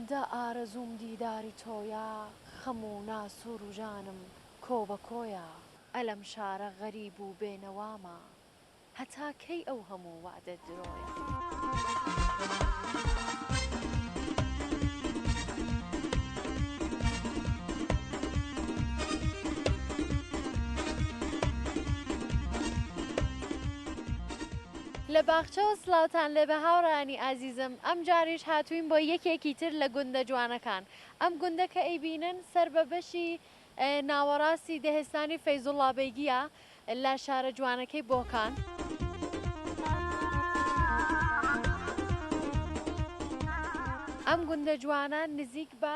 ئەوەندە ئارەزووم دیداری تۆیە خەم و ناسوور و ژانم کۆ بە کۆیە. ئەلەم شارە غەریب و بێ نەوامە هەتا کەی ئەو هەموو وەعدە درۆیە. لە باخچەوە سڵاوتان لێبێ هاوڕێیانی ئازیزم ئەمجاریش هاتووین بۆ یەکێکی تر لە گوندە جوانەکان ئەم گوندە کە ئەیبینن سەر بە بەشی ناوەڕاستی دهستانی فەیزوڵڵا بەیگییە لە شارە جوانەکەی بۆکان. ئەم گوندە جوانە نزیک بە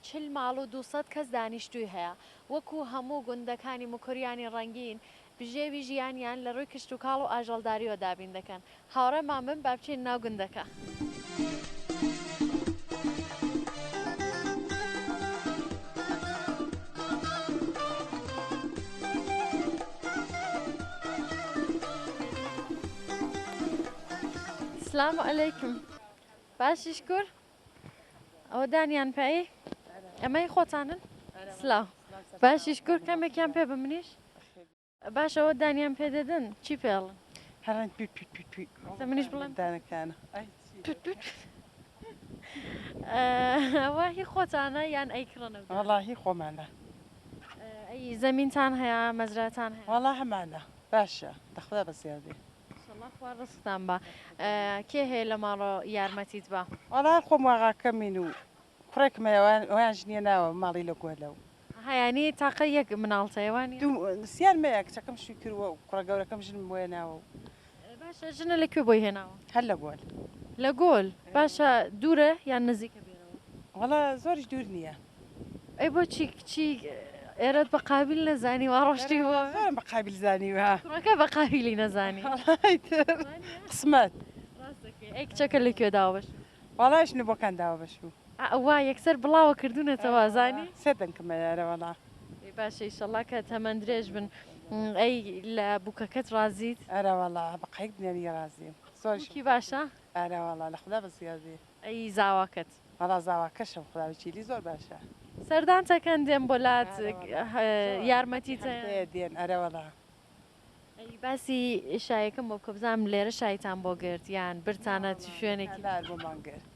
40 ماڵ و 200 کەس دانیشتووی هەیە. وەکو هەموو گوندەکانی موکریانی ڕەنگین بژێوی ژیانیان لە ڕووی کشتوکاڵ و ئاژەڵدارییەوە دابین دەکەن. هاوڕێمان بن با بچینە ناو گوندەکە. سلام علیکم باشی شکر ئەوە دانیان پێی ئەمەی خۆتانن سلاو باشی شکر کەمێکیان پێ بە منیش باشە ئەوە دانیان پێ دەدەن چی پێ ئەڵێن؟ هەرن پی پی پی پی ئێستا منیش بڵێم دانەکانە ئەی چی پت پت ئەوە هی خۆتانە یان ئەیکڕنەوە؟ وەڵا هی خۆمانە. ئەی زەمینتان هەیە مەزراتان هەیە؟ وەڵا هەمانە باشە دەخوا بەزیاد بێ. ئیشەڵا خوا ڕزقتان با. کێ هەیە لە ماڵەوە یارمەتیت با؟ وەڵا هەر خۆم واغاکەمین و کوڕێکم هەیە ئەویان ژنیە ناوە ماڵی لە گۆلە و. ئەها یانی تاقە یەک مناڵت هەیە وانیە؟ دوو سیان مەیە کچەکەم شوی کرووە و کوڕە گەورەکەم ژنم بۆ هێناوە و. باشە ژنە لە کوێ بۆی هێناوە؟ هەر لە گۆل. لە گۆل باشە دوورە یان نزیکە بێرەوە؟ وەڵا زۆریش دوور نییە. ئەی بۆچی کچی ئێرەت بە قابیل نەزانی وا ڕۆشتی بۆ؟ زۆرم بە قابیل زانیوە. کوڕەکە بە قابیلی نەزانی. وەڵا ئیتر قسمەت. ڕاست دەکەی. ئەی کچەکە لە کوێ داوە بە شوو؟ وەڵا ژنە بۆکان داوە بە شوو. ئەوا یەکسەر بڵاوە کردونەتەوە ئەزانی. سێ دەنکم هەیە ئەرەوەڵا. ئەی باشە ئیشەڵا کە تەمەن درێژ بن. ئەی لە بوکەکەت ڕازیت؟ ئەرەوەڵا بە قەیک بنێری ڕازیم. زۆریشم بوکی باشە؟ ئەرەوەڵا لە خودا بەزیاد بێ. ئەی زاواکەت؟ وەڵا زاواکەشم خودا وکیلی زۆر باشە. سەردانتەکەن دێن بۆ لات یارمەتیت هەیە؟ دێن ئەرەوەڵا. ئەی باسی شایەکەم بۆ بکە بزانم لێرە شایتان بۆ گرت یان بردتانە شوێنێکی تر؟ بۆمان گرت.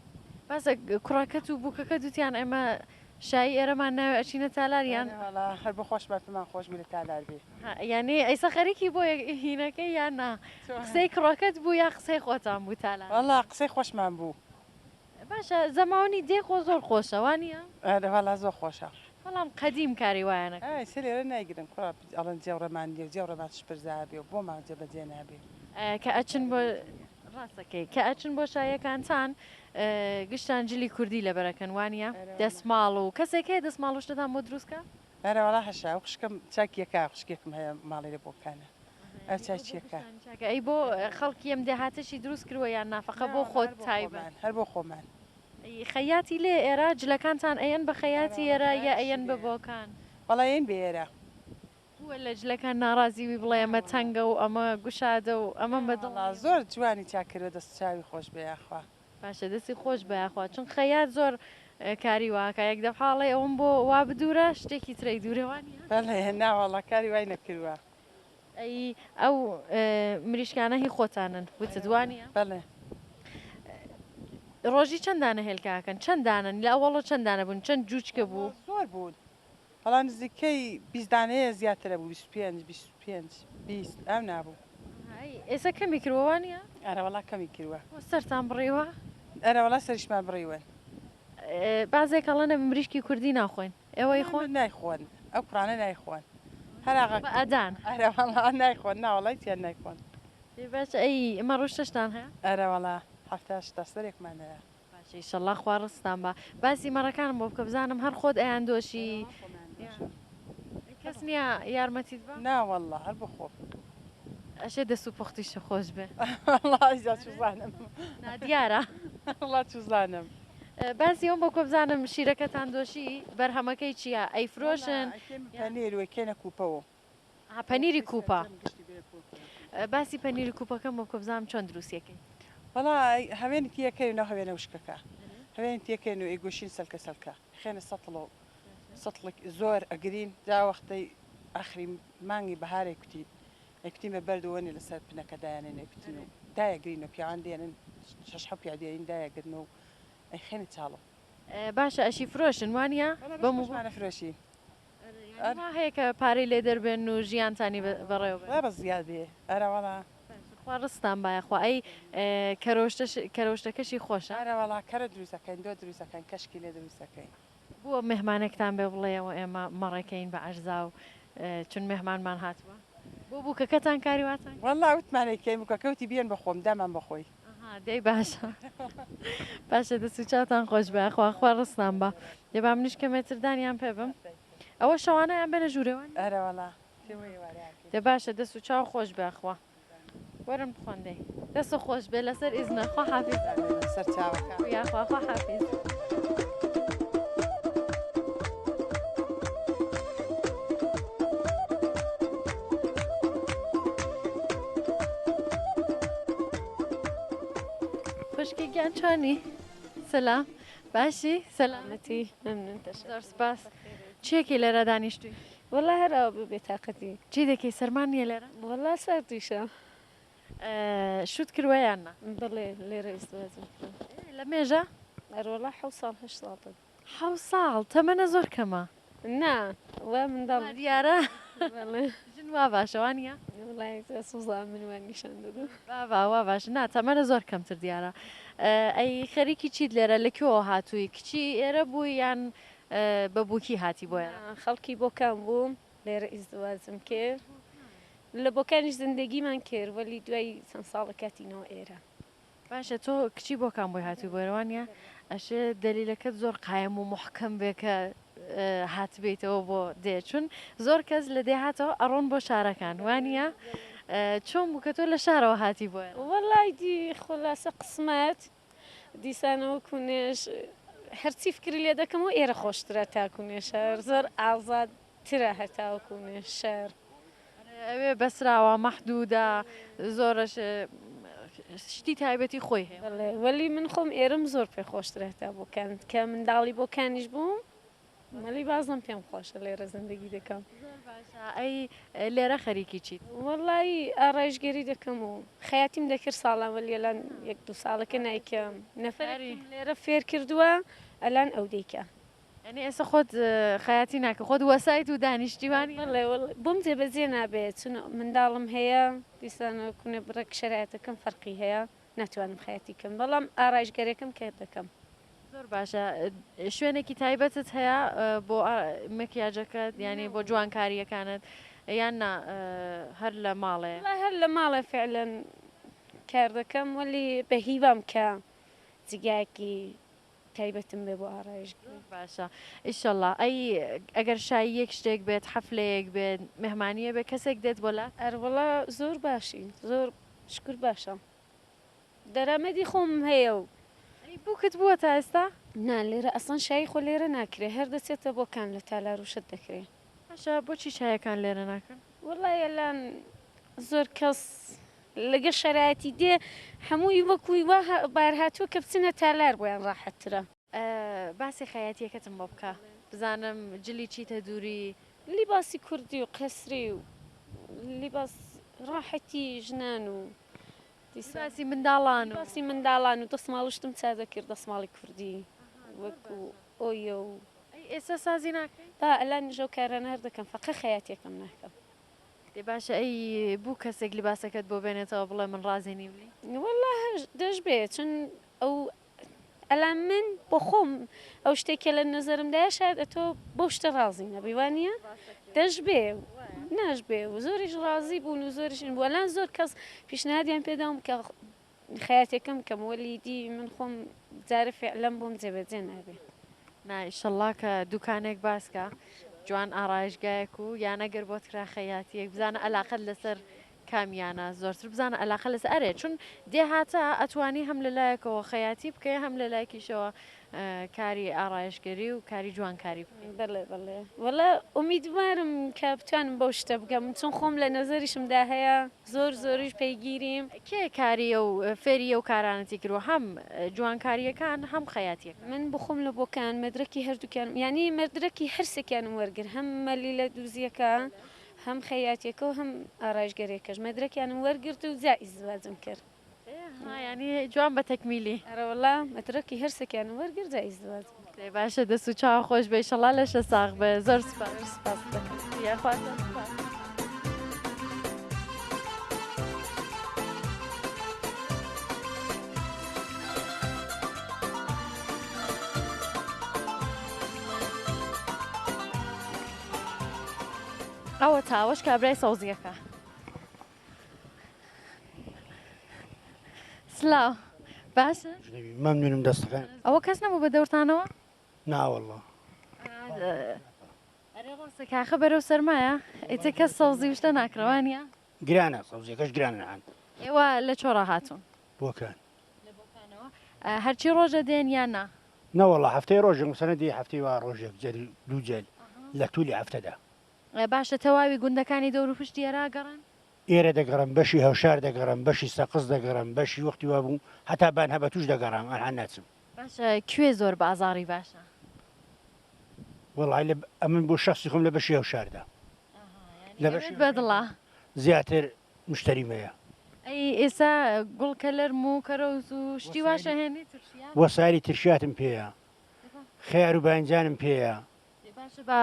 باسە کوڕەکەت و بووکەکەت وتیان ئێمە شایی ئێرەمان ناوێ ئەچینە تالار یان؟ وەڵا هەر بۆ خۆشمان پێمان خۆش بوو لە تالار بێ. یانی ئەیسە خەریکی بۆ هینەکەی یان نا؟ قسەی کوڕەکەت بوو یا قسەی خۆتان بوو تالار؟ وەڵا قسەی خۆشمان بوو. باشە زەماوەنی دێ خۆ زۆر خۆشە وانیە؟ ئەرێ وەڵا زۆر خۆشە. بەڵام قەدیم کاری وایان ئەکرد. ئەی سەر ئێرە نایگرن کوڕە ئەڵێن جێوڕێمان نیە و جێوڕێمان شپرزە ئەبێ و بۆمان جێ بەجێ نابێ. کە ئەچن بۆ ڕاستەکەی کە ئەچن بۆ شاییەکانتان گشتان جلی کوردی لەبەرەکەن وانیە؟ دەسماڵ و کەسێک هەیە دەسماڵ و شتتان بۆ دروست کا؟ ئەرێ وەڵا هەشە ئەو خوشکم چاکیەکە خوشکێکم هەیە ماڵی لە بۆکانە ئەو چاکیەکە. چاکە ئەی بۆ خەڵکی ئەم دێهاتەشی دروست کردوە یان نا فەقە بۆ خۆت تایبەت؟ هەر بۆ خۆمان. ئەی خەیاتی لێ ئێرە جلەکانتان ئەیەن بە خەیاتی ئێرە یا ئەیەن بە بۆکان؟ وەڵا ئەیەن بە ئێرە. بووە لە جلەکان ناڕازی بی بڵێ ئەمە تەنگە و ئەمە گوشادە و ئەمەم بە دڵ نیە؟ زۆر جوانی چاک کردوە دەست و چاوی خۆش بێ یاخوا. باشە دەستی خۆش بە یاخوا چون خەیات زۆر کاری واکا یەک دەفعە ئەڵێ ئەوەم بۆ وا بدورە شتێکی ترەی دورە وانیە؟ بەڵێ ناوەڵا کاری وای نەکردوە. ئەی ئەو مریشکانە هی خۆتانن وتت وانیە؟ بەڵێ. ڕۆژی چەند دانە هێلکە ئەکەن؟ چەند دانەن؟ لە ئەوەڵۆ چەند دانە بوون؟ چەند جوچکە بوو؟ زۆر بوون بەڵام نزیکەی 20 دانەیە زیاترە بوو 25 25 20 ئەو نابوو. ئەی ئێستا کەمی کردوە وانیە؟ ئەرەوەڵا کەمی کردوە. بۆ سەرتان بڕیوە؟ ئەرەوەڵا سەریشمان بڕیون. بەعزێک ئەڵێن مریشکی کوردی ناخۆین ئێوە ئەیخۆن؟ نایخۆن ئەو کوڕانە نایخۆن هەر ئاغا بە ئەدان. ئەرەوەڵا نایخۆن ناوەڵا هیچیان نایخۆن. ئەی باشە ئەی مەڕ و شتەشتان هەیە؟ ئەرەوەڵا حەفتا هەشتا سەرێکمان هەیە. باشە ئیشەڵا خوا ڕزقتان با. باسی مەڕەکانم بۆ بکە بزانم هەر خۆت ئەیان دۆشی کەس نییە یارمەتیت با؟ نا وەڵا هەر بۆ خۆم. ئەشێ دەست و پوختیشت خۆش بێ. وەڵا ئیجا چوزانم. نادیارە. وەڵا چوزانم. باسی ئەوم بۆ بکە بزانم شیرەکەتان دۆشی بەرهەمەکەی چییە ئەیفرۆشن؟ وەڵا ئەیکەین بە پەنیر و ئەیکەینە کوپەوە. ئەها پەنیری کوپە. باسی پەنیری کوپەکەم بۆ بکە بزانم چۆن دروستی ئەکەی. وەڵا هەوێنی تیەکەی ناو هەوێنە وشکەکە. هەوێن تێکەین و ئەیگۆشین سەلکە سەلکە خێنە سەتڵ و سەتڵک زۆر ئەگرین جا وەختەی ئاخری مانگی بەهار ئەیکوتین ئەیکوتین بە بەرد و وەنێ لەسەر پنەکە دایانێن ئەیکوتین و دایەگرین و پیاوان دێنن شەش حەو پیاو دێنین دایەگرن و ئەیخەینە چاڵۆ. باشە ئەشی فرۆشن وانیە؟ وەڵا بەش خۆشمان ئەفرۆشین. یانی وا هەیە کە پارەی لێ دەربێنن و ژیانتانی بەڕێوە بەرن. وا بەس زیاد بێ ئەرەوەڵا. باشە خوا ڕزقتان با یاخوا ئەی کەرۆشتەش کەرۆشتەکەشی خۆشە؟ ئەرەوەڵا کەرە دروست ئەکەین دۆ دروست ئەکەین کەشکی لێ دروست ئەکەین. بووە مێهمانێکتان بێ بڵێیەوە ئێمە مەڕێکەین بە عەرزا و چون مێهمانمان هاتووە؟ بۆ بووکەکەتان کاری واتان کرد؟ وەڵا وتمان ئەیکەین بووکەکە وتی بیەن بە خۆم دامان بە خۆی. ئەها دەی باشە باشە دەست و چاوتان خۆش بێ یاخوا خوا ڕزقتان با. دەی با منیش کەمێ تر دانیان پێ بم. ئەوە شەوانەیان بێنە ژوورێ وانیە؟ ئەرەوەڵا پێوە ئێوارەیان کەین. دە باشە دەست و چاو خۆش بێ خوا. وەرن بخۆن دەی. دەست خۆش بێ لەسەر ئیزنە خوا حافیز. سەر چاوەکان. یاخوا خوا حافیز. خوشکی گیان چۆنی؟ سلام باشی سەلامەتی ممنون تەشەکر. زۆر سپاس. چیەکی لێرە دانیشتووی؟ وەڵا هەر ئاوا بە بێتاقەتی. چی دەکەی سەرمان نییە لێرە؟ وەڵا ساردیشە. شوت کردوە یان نا؟ بەڵێ لێرە ئیزدواجم کردوە. لە مێژە؟ ئەروەڵا حەو ساڵ هەشت ساڵ دەبێ. حەو ساڵ تەمەنە زۆر کەمە. نا وا منداڵ. وا دیارە. بەڵێ. ژن وا باشە وا نییە؟ وەڵا سوزان من وا نیشان دەدەم. بابا وا باشە نا تەمەنە زۆر کەمتر دیارە. ئەی خەریکی چیت لێرە لە کوێوە هاتووی کچی ئێرە بووی یان بە بووکی هاتی بۆ ئێرە؟ خەڵکی بۆکان بووم لێرە ئیزدواجم کرد لە بۆکانیش زندگیمان کرد وەلی دوای چەند ساڵێک هاتینەوە ئێرە. باشە تۆ کچی بۆکان بۆی هاتووی بۆ ئێرە وانیە؟ ئەشێ دەلیلەکەت زۆر قایم و موحکەم بێ کە هاتبیتەوە بۆ دێ چون زۆر کەس لە دێهاتەوە ئەڕۆن بۆ شارەکان وانیە؟ چۆن بوو کە تۆ لە شارەوە هاتی بۆ ئێرە؟ وەڵای دی خولاسە قسمەت دیسانەوە کونێش هەرچی فکری لێ دەکەمەوە ئێرە خۆشترە تا کونێ شار زۆر ئازاد ترە هەتاوە کونێ شار. ئەوێ بەسراوە مەحدودە زۆرش شتی تایبەتی خۆی هەیە. بەڵێ وەلی من خۆم ئێرەم زۆر پێ خۆشترە هەتا بۆکان کە منداڵی بۆکانیش بووم وەلی بازم پێم خۆشە لێرە زندگی دەکەم. زۆر باشە ئەی لێرە خەریکی چیت؟ وەڵایی ئارایشگەری دەکەم و خەیاتیم دەکرد ساڵان وەلی ئەلان یەک دوو ساڵەکە نایکەم نەفەرێکم لێرە فێر کردووە ئەلان ئەو دەیکا. یانی ئێستا خۆت خەیاتی ناکەی خۆت وەسایت و دانیشتی وانیە؟ بەڵێ وەڵا بۆم جێبەجێ نابێ چون منداڵم هەیە دیسان کوونە بڕێک شەرایتەکەم فەرقی هەیە ناتوانم خەیاتی کەم بەڵام ئارایشگەرێکم کە دەکەم. زۆر باشە شوێنێکی تایبەتت هەیە بۆ مکیاجەکەت یانی بۆ جوانکاریەکانت یان نا هەر لە ماڵێ؟ وەڵا هەر لە ماڵێ فعلەن کار دەکەم وەلی بە هیوام کە جیگایەکی تایبەتم بێ بۆ ئارایشگەری. زۆر باشە ئیشەڵا ئەی ئەگەر شاییەک شتێک بێت حەفلەیەک بێت مێهمانیە بێت کەسێک دێت بۆ لات؟ ئەروەڵا زۆر باشین زۆر شکور باشە دەرامەتی خۆمم هەیە و. ئەی بووکت بووە تا ئێستا؟ نا لێرە ئەسڵەن شایی خۆ لێرە ناکرێ هەر دەچێتە بۆکان لە تالار و شت دەکرێ. باشە بۆچی شایەکان لێرە ناکەن؟ وەڵای ئەلان زۆر کەس لەگە شەرایەتی دێ هەمووی وەکوی وا بار هاتووە کە بچنە تالار بۆیان ڕاحەتترە. باسی خەیاتیەکەتم بۆ بکە بزانم جلی چیتە دووری؟ لیباسی کوردی و قەسری و لیباس ڕاحەتی ژنان و لیباسی منداڵان و. لیباسی منداڵان و دەسماڵشتم چا دەکرد دەسماڵی کوردی وەکو ئۆیە و. ئەی ئێستا سازی ناکەی؟ با ئەلانیش ئەو کارانە هەر دەکەم فەقە خەیاتیەکەم ناکەم. دەی باشە ئەی بوو کەسێک لیباسەکەت بۆ بێنێتەوە بڵێ من ڕازی نیم لێی؟ وەڵا دەشبێ چون ئەو ئەلان من بۆ خۆم ئەو شتێک کە لە نەزەرمدایە شاید ئەتۆ بەو شتە ڕازی نەبی وانە دەشبێ ناشبێ و زۆریش ڕازی بوون و زۆریش بوو ئەلان زۆر کەس پیشنهادیان پێداوم کە خەیاتێکم کەم وەلی دی من خۆم جارێ فعلەن بۆم جێبەجێ نابێ. نا ئیشەڵا کە دوکانێک باسکە جوان ئارایشگایەک و یان ئەگەر بۆت کرا خەیاتیەک بزانە ئەلاقەت لەسەر کامیانە زۆرتر بزانە ئەلاقە لەسەر ئەرێ چون دێهاتە ئەتوانی هەم لە لایەکەوە خەیاتی بکەی هەم لە لایەکیشەوە کاری ئارایشگەری و کاری جوانکاری بکەی. بەڵێ بەڵێ وەڵا ئومیدوارم کە بتوانم بەو شتە بگەم چون خۆم لە نەزەریشمدا هەیە زۆر زۆریش پەیگیریم. کێ کاری ئەو فێری ئەو کارانەتی کردوە هەم جوانکاریەکان هەم خەیاتیەکان؟ من بۆخۆم لە بۆکان مەدرەکی هەردووکیانم یانی مەدرەکی هەرسێکیانم وەرگر هەم مەلیلە دوزیەکە هەم خەیاتیەکە و هەم ئارایشگەریەکەش مەدرەکیانم وەرگرت و جا ئیزدواجم کرد. ها یانی جوان بە تەکمیلی. ئەرەوەڵا مەدرەکی هەرسێکیانم وەرگرت جا ئیزدواجم کرد. دەی باشە دەست و چاو خۆش بێ ئیشەڵا لەشە ساغ بێ زۆر سوپاس. زۆر سوپاست دەکەم. یاخوا زۆر سوپاس. ئەوەتا ئەوەش کابرای سەوزیەکە. سلاو باشن؟ مەمنونم دەستەکان. ئەوە کەس نەبوو بە دەورتانەوە؟ ناوەڵڵا. ئەرێ ڕاستە کاخە بەرەو سەرمایە ئیتر کەس سەوزی و شتە ناکڕێ وانیە؟ گرانە سەوزیەکەش گرانە نەعام. ئێوە لە چۆڕا هاتوون؟ بۆکان. لە بۆکانەوە هەرچی ڕۆژە دێن یان نا؟ نەوەڵا هەفتەی ڕۆژێک مەسەلەن دێ هەفتەی وا ڕۆژێک جەری دوو جەل لە تولی هەفتەدا. باشە تەواوی گوندەکانی دەوروپشتی ئێرە ئەگەڕێن؟ ئێرە دەگەڕێم، بەشی هەوشار دەگەڕێم، بەشی سەقز دەگەڕێم، بەشی وەختی وابوو هەتا بان هەبەتوش دەگەڕام، ئەلحان ناچم. باشە کوێ زۆر بازاڕی باشە؟ وەڵای لە ئەمن بۆ شەخسی خۆم لە بەشی هەوشاردا. لە بەشی بەدڵە؟ زیاتر مشتەریم هەیە. ئەی ئێستا گوڵ کەلەرم و کەرەوز و شتی واش ئەهێنی ترشیات؟ وەسایلی ترشیاتم پێیە، خەیار و باینجانم پێیە. دەی باشە با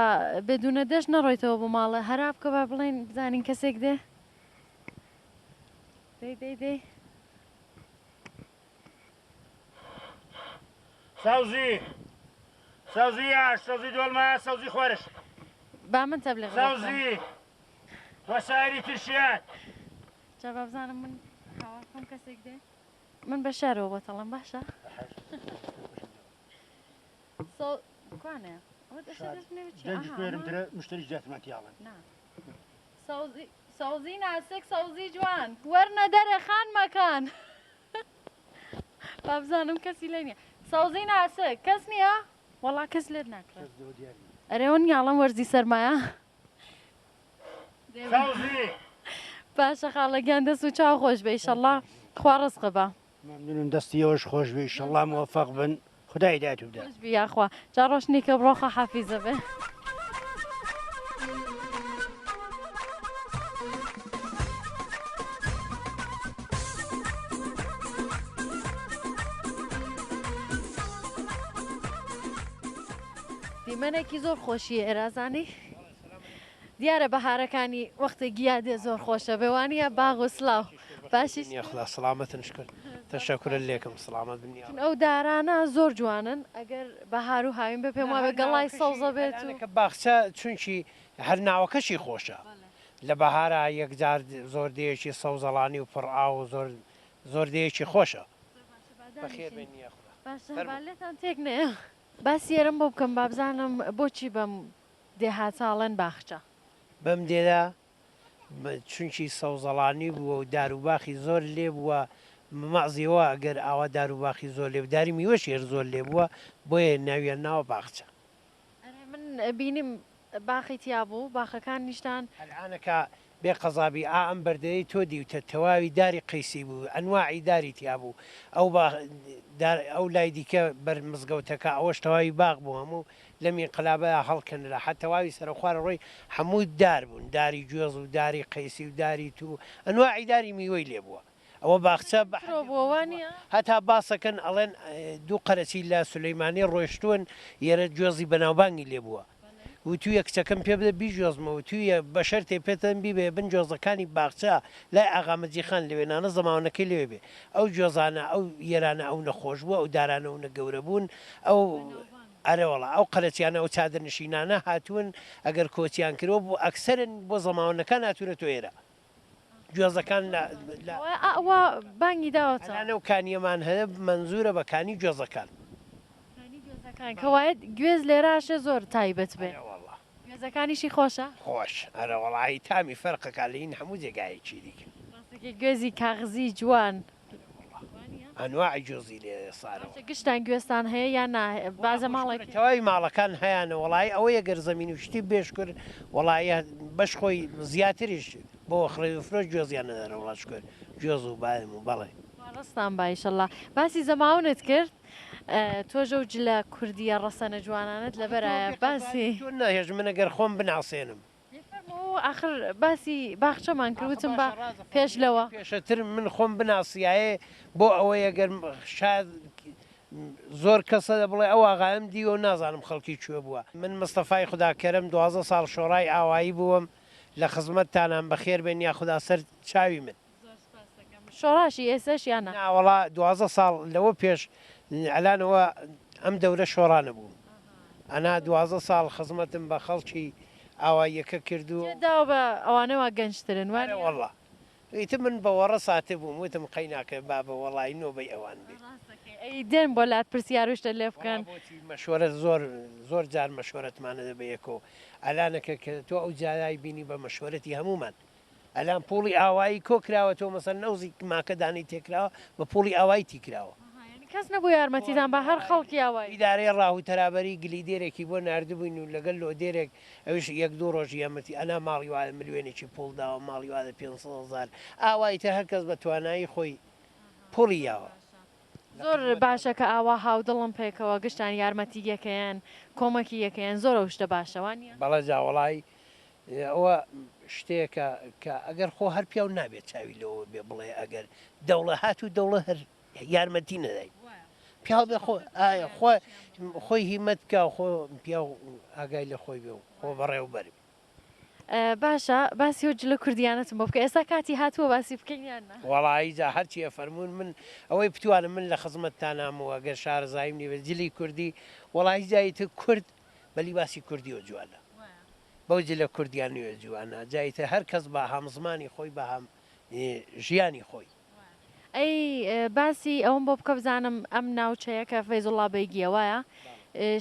بێدونە دەشت نەڕۆیتەوە بۆ ماڵێ هەرا بکە با بڵێین بزانین کەسێک دێ دەی دەی دەی. سەوزی سەوزی ئاش سەوزی دۆڵمە سەوزی خۆرشت. با من تەبلیغ بۆ بکەم. سەوزی وەسایلی ترشیات. جا با بزانم من هاوار بکەم کەسێک دێ من بە شارەوە بۆت ئەڵێم باشە. سەوزی ناسک سەوزی جوان وەرنە دەرێ خانمەکان با بزانم کەسی لێ نییە سەوزی ناسک کەس نییە وەڵا کەس لێت ناکڕێت ئەرێ ئەوە نییە ئەڵێم وەرزی سەرمایە باشە خاڵە گیان دەست و چاو خۆش بێ ئیشەڵا خوا ڕزقە بە. مەمنونم دەستی ئێوەش خۆش بێ ئیشەڵا مۆفەق بن خودا هیدایەت بدا. خۆش بی یاخوا جا ڕۆشنی کە بڕۆ خواحافیزە بێ. دیمەنێکی زۆر خۆشی ئێرە زانی دیارە بەهارەکانی وەختێ گیا دێ زۆر خۆشە بێ وانیە باغ و سلاو باشی یاخدا سڵامەتن شکر تەشەکورە لێکم سڵامەت بن چون ئەو دارانە زۆر جوانن ئەگەر بەهار و هاوین بێ پێم وابێ گەڵای سەوزە بێت و کە باخچە چونکی هەر ناوەکەشی خۆشە لە بەهارا یەکجار زۆر دێیەکی سەوزەڵانی و پڕ ئاو و زۆر زۆر دێیەکی خۆشە بەخێر بێن یاخودا باشە با لێتان تێک نەیەم باسی ئێرەم بۆ بکەم بابزانم بۆچی بەم دێهاتە ئەڵێن باخچە. بەم دێرە چونکی سەوزەڵانی بووە و دار و باخی زۆر لێ بووە، مەعزیەوە ئەگەر ئاوا دار و باخی زۆر لێ داری میوەشی هەر زۆر لێ بووە، بۆیە ناویان ناوە باخچە. ئەرێ من بینیم باخی تیا بوو، باخەکان نیشتان. ئەلعانەکە بێ قەزا بی ئا ئەم بەردەیەی تۆ دیوتە تەواوی داری قەیسی بوو ئەنواعی داری تیا بوو ئەو باخ دار ئەو لای دیکە بەر مزگەوتەکە ئەوەش تەواوی باخ بوو هەموو لەم ئینقلابەیا هەڵکەنرا حە تەواوی سەرەوخوارە ڕۆی هەموو دار بوون داری گوێز و داری قەیسی و داری توو ئەنواعی داری میوەی لێ بووە ئەوە باخچە بە ترۆ بووە وا نییە؟ هەتا باسەکەن ئەڵێن دوو قەرەچی لە سولەیمانی ڕۆیشتوون یێرە گوێزی بەناوبانگی لێ بووە وتوویە کچەکەم پێ بدە بیگوێزمەوە وتوویە بە شەرتێ پێتەن بیبەیە بن گوێزەکانی باخچە لای ئاغا مەجید خان لەوێ نانە زەماوەنەکەی لەوێ بێ ئەو گوێزانە ئەو یێرانە ئەونە خۆش بووە ئەو دارانە ئەونە گەورە بوون ئەو ئەرێوەڵا ئەو قەرەچیانە ئەو چادرنشینانە هاتوون ئەگەر کۆچیان کردوە بۆ ئەکسەرن بۆ زەماوەنەکان هاتوونەتۆ ئێرە گوێزەکان لە لە ئەوە بانگی داوەتەوە. ئەلان ئەو کانیەمان هەیە مەنزورە بە کانی گوێزەکان. کانی گوێزەکان کەوایە گوێز لێرە ئەشێ زۆر تایبەت بێ. ئەرێوەڵا. گوێزەکانیشی خۆشە؟ خۆش ئەرێوەڵا ئی تامی فەرقەکا لە هین هەموو جێگایەکی دیکە. گوێزی کاغزی جوان. ئەنواعی گوێزی لێ سارەوە. باشە گشتان گوێزتان هەیە یان نا بازە ماڵێک. تەواوی ماڵەکان هەیانە وەڵایی ئەوەیە گەر زەمین و شتی بێ شکر وەڵایی بەش خۆی زیاتریش بۆ خڕی و فرۆش گوێزیان نەدەرە وەڵا شکر گوێز و بایم و بەڵێ. خوا ڕەستان با ئیشەڵا. باسی زەماونت کرد تۆش ئەو جلە کوردیە ڕەسەنە جوانانەت لەبەرایە باسی. تۆ نەهێشت من ئەگەر خۆم بناسێنم. فەرموو ئاخر باسی باخچەمان کرد وتم با پێش لەوە. پێشتر من خۆم بناسیایێ بۆ ئەوەی ئەگەر شاید زۆر کەسە بڵێ ئەو ئاغایەم دیوە و نازانم خەڵکی کوێ بووە. من مستەفای خوداکەرم 12 ساڵ شۆڕای ئاوایی بووم لە خزمەتتانام بەخێر بێن یاخودا سەر چاوی من. زۆر سپاست دەکەم. شۆڕاشی ئێسەش یان نا؟ نا وەڵا 12 ساڵ لەوە پێش ئەلانەوە ئەم دەورە شۆڕا نەبووم. ئەنا 12 ساڵ خزمەتم بە خەڵکی ئاواییەکە کردووە و. جێت داوە بە ئەوانە وا گەنجترن وا ئەرێ نییە؟ وەڵا. ئیتر من بە وەڕس هاتبووم وتم قەیناکە بابە وەڵایی نۆبەی ئەوان بێ. ڕاست دەکەی. ئەی دێن بۆ لات پرسیار و شتت لێ وەڵا بکەن؟ بۆچی مەشوەرەت زۆر زۆر جار مەشوەرەتمانە دە بە یەکەوە. ئەلانەکە کە تۆ ئەو جارای بینی بە مەشوەرەتی هەموومان. ئەلان پوڵی ئاوایی کۆ کراوەتەوە مەسەلەن ئەو زیک ماکە دانەی تێکراوە بە پوڵی ئاوایی تیکراوە. ئەها یانی کەس نەبوو یارمەتیتان با هەر خەڵکی ئاوایی. ئیدارەی ڕاه و تەرابەری گلیدێرێکی بۆ ناردبووین و لەگەل لۆدێرێک ئەویش یەک دوو ڕۆژ یامەتی ئەنا ماڵی وایە ملیۆنێکی پوڵ داوە ماڵی وایە 500 هەزار ئاوایی تر هەر کەس بە توانایی خۆی پوڵی یاوە. لە زۆر خزمەتتان. باشە کە ئاوا هاودڵن پێکەوە گشتان یارمەتی یەکەیەن کۆمەکی یەکەیەن زۆر ئەو شتە باشە وانیە؟ بەڵێ جا وەڵایی ئەوە شتێکە کە ئەگەر خۆ هەر پیاو نابێت چاوی لەوە بێ بڵێ ئەگەر دەوڵە هات و دەوڵە هەر یارمەتی نەدای پیاو بێ خۆ ئایا خۆ خۆی هیمەت بکە خۆ پیاو ئاگای لە خۆی بێ و خۆ بەڕێوبەر بێ. باشە باسی ئەو جلە کوردیانەتم بۆ بکە ئێستا کاتی هاتووە باسی بکەین یان نا؟ وەڵایی جا هەرچی ئەفەرموون من ئەوەی بتوانم من لە خزمەتتانام و ئەگەر شارەزاییم نیبێ جلی کوردی وەڵایی جا ئیتر کورد بە لیباسی کوردیەوە جوانە بەو جلە کوردیە نوێ جوانە جا ئیتر هەر کەس بە هەم زمانی خۆی بە هەم ژیانی خۆی. ئەی باسی ئەوەم بۆ بکە بزانم ئەم ناوچەیە کە فەیزوڵا بەیگیە وایە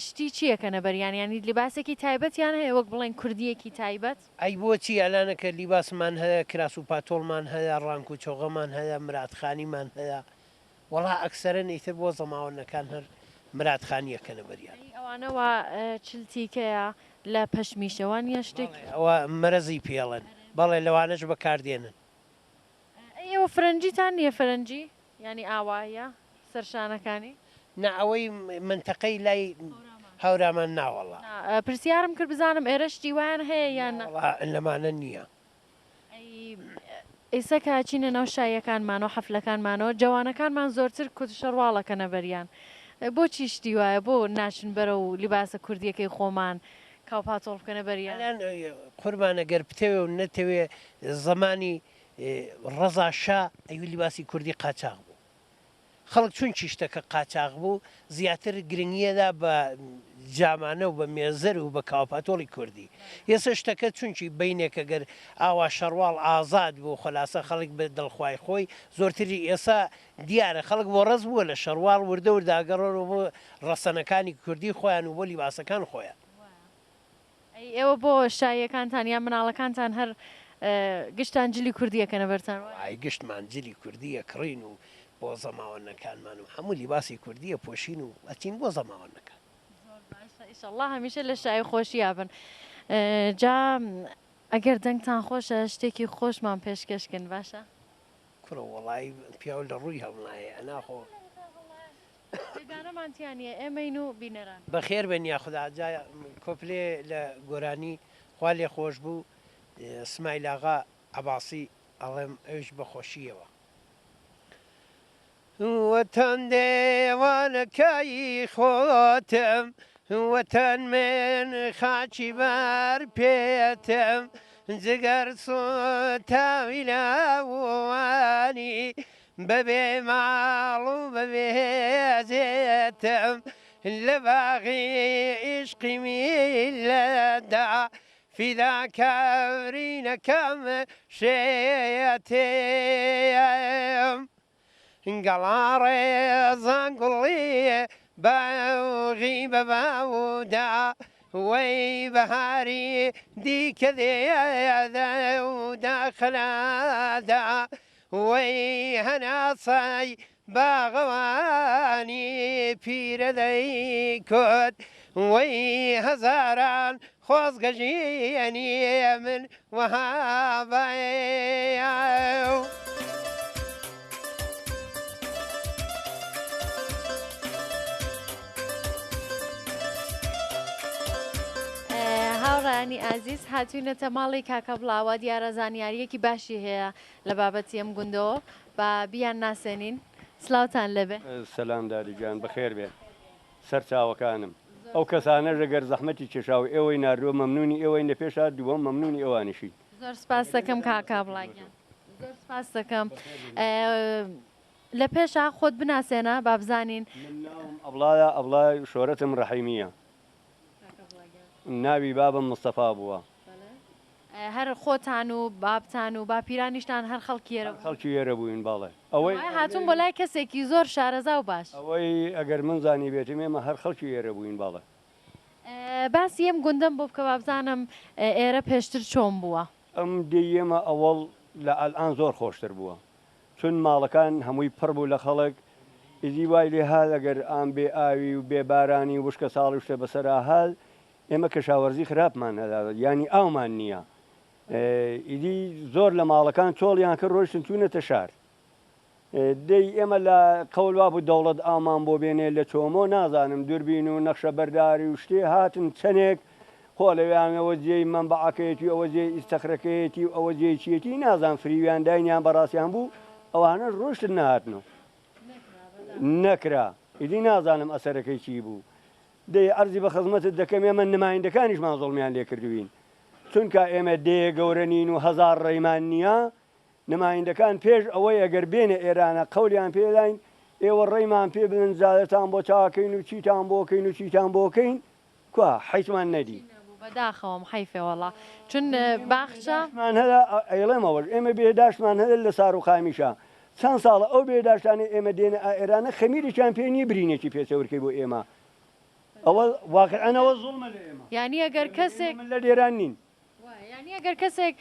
شتی چی ئەکەنە بەریان یانی لیباسێکی تایبەتیان هەیە وەک بڵێن کوردیەکی تایبەت؟ ئەی بۆچی ئەلانەکە لیباسمان هەیە کراس و پاتۆڵمان هەیە ڕانک و چۆغەمان هەیە مرادخانیمان هەیە وەڵا ئەکسەرەن ئیتر بۆ زەماوەنەکان هەر مرادخانی ئەکەنە بەریان. ئەی ئەوانە وا چل تیکەیە لە پەشمیشە وانیە شتێک. بەڵێ ئەوە مەرەزی پێڵێن بەڵێ لەوانەش بەکاردێنن. ئەی ئێوە فرەنجیتان نیە فەرەنجی یانی ئاوایە سەر شانەکانی؟ نا ئەوەی مەنتەقەی لای هەورامان ناوەڵا. نا پرسیارم کرد بزانم ئێرە شتی وایان هەیە یان نا. ناوەڵا لەمانە نیە. ئەی ئیسە کە ئەچینە ناو شاییەکانمانەوە حەفلەکانمانەوە جەوانەکانمان زۆرتر کوت شەڕواڵ ئەکەنە بەریان بۆچی شتی وایە بۆ ناچن بەرەو لیباسە کوردیەکەی خۆمان کاو پاتۆڵ بکەنە بەریان؟ ئەلان قوربان ئەگەر بتەوێ و نەتەوێ زەمانی ڕەزا شا ئەوی لیباسی کوردی قاچاغ بوو خەڵک چونکی شتەکە قاچاغ بوو زیاتر گرنگیەدا بە جامانە و بە مێزەر و بە کاوپاتۆڵی کوردی ئێستا شتەکە چونکی بینێکە گەر ئاوا شەڕواڵ ئازاد بوو خۆلاسە خەڵک بە دڵخوای خۆی زۆرتری ئێسا دیارە خەڵک بۆ ڕەز بووە لە شەڕواڵ وردە وردە ئەگەڕۆنەوە بۆ ڕەسەنەکانی کوردی خۆیان و بۆ لیباسەکان خۆیان. ئەی ئێوە بۆ شاییەکانتان یان مناڵەکانتان هەر گشتان جلی کوردی ئەکەنە بەرتان وایە؟ وەڵایی گشتمان جلی کوردی ئەکڕین و بۆ زەماوەنەکانمان و هەموو لیباسی کوردی ئەپۆشین و ئەچین بۆ زەماوەنەکان. زۆر باشە ئیشەڵڵا هەمیشە لە شایی و خۆشیا بن. جا ئەگەر دەنگتان خۆشە شتێکی خۆشمان پێشکەش کەن باشە؟ کوڕە وەڵایی پیاو لە ڕووی هەڵنایێ ئەنا خۆ. بێگانەمان تیا نیە ئێمەین و بینەران. بەخێر بێن یاخودا جا کۆپلێ لە گۆرانی خوا لێ خۆش بوو سمایل ئاغا عەباسی ئەڵێم ئەویش بە خۆشیەوە. وەتەن دێوانەکەی خۆتم وەتەن من خاکی بەر پێتم جگەر سوتاوی لاوانی بەبێ ماڵ و بەبێ جێتم لە باغی عیشقی میللەتدا فیداکاری نەکەم شێتم. گەڵاڕێزان گوڵی باوغی بە باودا وەی بەهاری دیکە دێ دەودا خەلادا. وەی هەناسەی باغەوانی پیرە دەیکوت وەی هەزاران خۆزگە ژیانی من وەها بایەو. هاوڕێیانی ئازیز هاتوینەتە ماڵی کاکە بڵاوە دیارە زانیاریەکی باشی هەیە لە بابەتی ئەم گوندەوە با بیان ناسێنین سلاوتان لێبێ. سەلام دادی گیان بەخێر بێن سەر چاوەکانم ئەو کەسانەش ئەگەر زەحمەتی کێشا و ئێوەی ناردووە مەمنونی ئێوەین لە پێشا دووەم مەمنونی ئەوانیشین. زۆر سپاست دەکەم کاکە عەبڵا گیان زۆر سپاست دەکەم لە پێشا خۆت بناسێنە با بزانین. من ناوم ئەبڵایە ئەبڵای شۆرەتم ڕەحیمیە ناوی بابم مستەفا بووە. هەر خۆتان و بابتان و باپیرانیشتان هەر خەڵکی ئێرە بوون؟ خەڵکی ئێرە بووین بەڵێ. ئەوەی وایە هاتوون بۆ لای کەسێکی زۆر شارەزا و باش. ئەوەی ئەگەر من زانیبێتم ئێمە هەر خەڵکی ئێرە بووین بەڵێ. باسی ئەم گوندەم بۆ بکە وابزانم ئێرە پێشتر چۆن بووە؟ ئەم دێی ئێمە ئەوەڵ لە ئەلئان زۆر خۆشتر بووە چون ماڵەکان هەمووی پڕ بوو لە خەڵک ئیدی وای لێ هات ئەگەر ئام بێ ئاوی و بێ بارانی و وشکە ساڵی و شتە بەسەرا هات ئێمە کەشاوەرزی خراپمان هەیە یانی ئاومان نییە ئیدی زۆر لە ماڵەکان چۆڵیان کرد ڕۆیشتن چوونەتە شار دەی ئێمە لە قەول وابوو دەوڵەت ئاومان بۆ بێنێ لە چۆمۆ نازانم دوربین و نەخشە بەرداری و شتێ هاتن چەنێک خۆ لەوێیان ئەوە جێی مەنبەعەکەیەتی و ئەوە جێی ئیستەخرەکەیەتی و ئەوە جێی چیەتی نازان فریویان داین یان بەڕاستیان بوو ئەوانەش ڕۆیشتن نەهاتنەوە نەکرا ئیدی نازانم ئەسەرەکەی چی بوو دەی عەرزی بە خزمەتت دەکەم ئێمە نمایندەکانیشمان زوڵمیان لێ کردووین چونکە ئێمە دێ گەورە نین و هەزار ڕێمان نییە نمایندەکان پێش ئەوەی ئەگەر بێنە ئێرانە قەولیان پێ داین ئێوە ڕێمان پێ بدەن جادەتان بۆ چاکەین و چیتان بۆ کەین و چیتان بۆ کەین کوا حیچمان نەدی. بەداخەوەم حەیفێ وەڵا چون باخچە. مان هەیە ئەیڵێم ئەوەش ئێمە بێداشتمان هەیە لە ساروخامیشا چەند ساڵە ئەو بێداشتانەی ئێمە دێنە ئائێرانە خەمیرێکیان پێ نیە برینێکی پێ چەورکەی بۆ ئێمە ئەوە واقیعەن ئەوە زوڵمە لە ئێمە. یانی ئەگەر کەسێک. ئێمە مللەت ئێران نین. وایە یانی ئەگەر کەسێک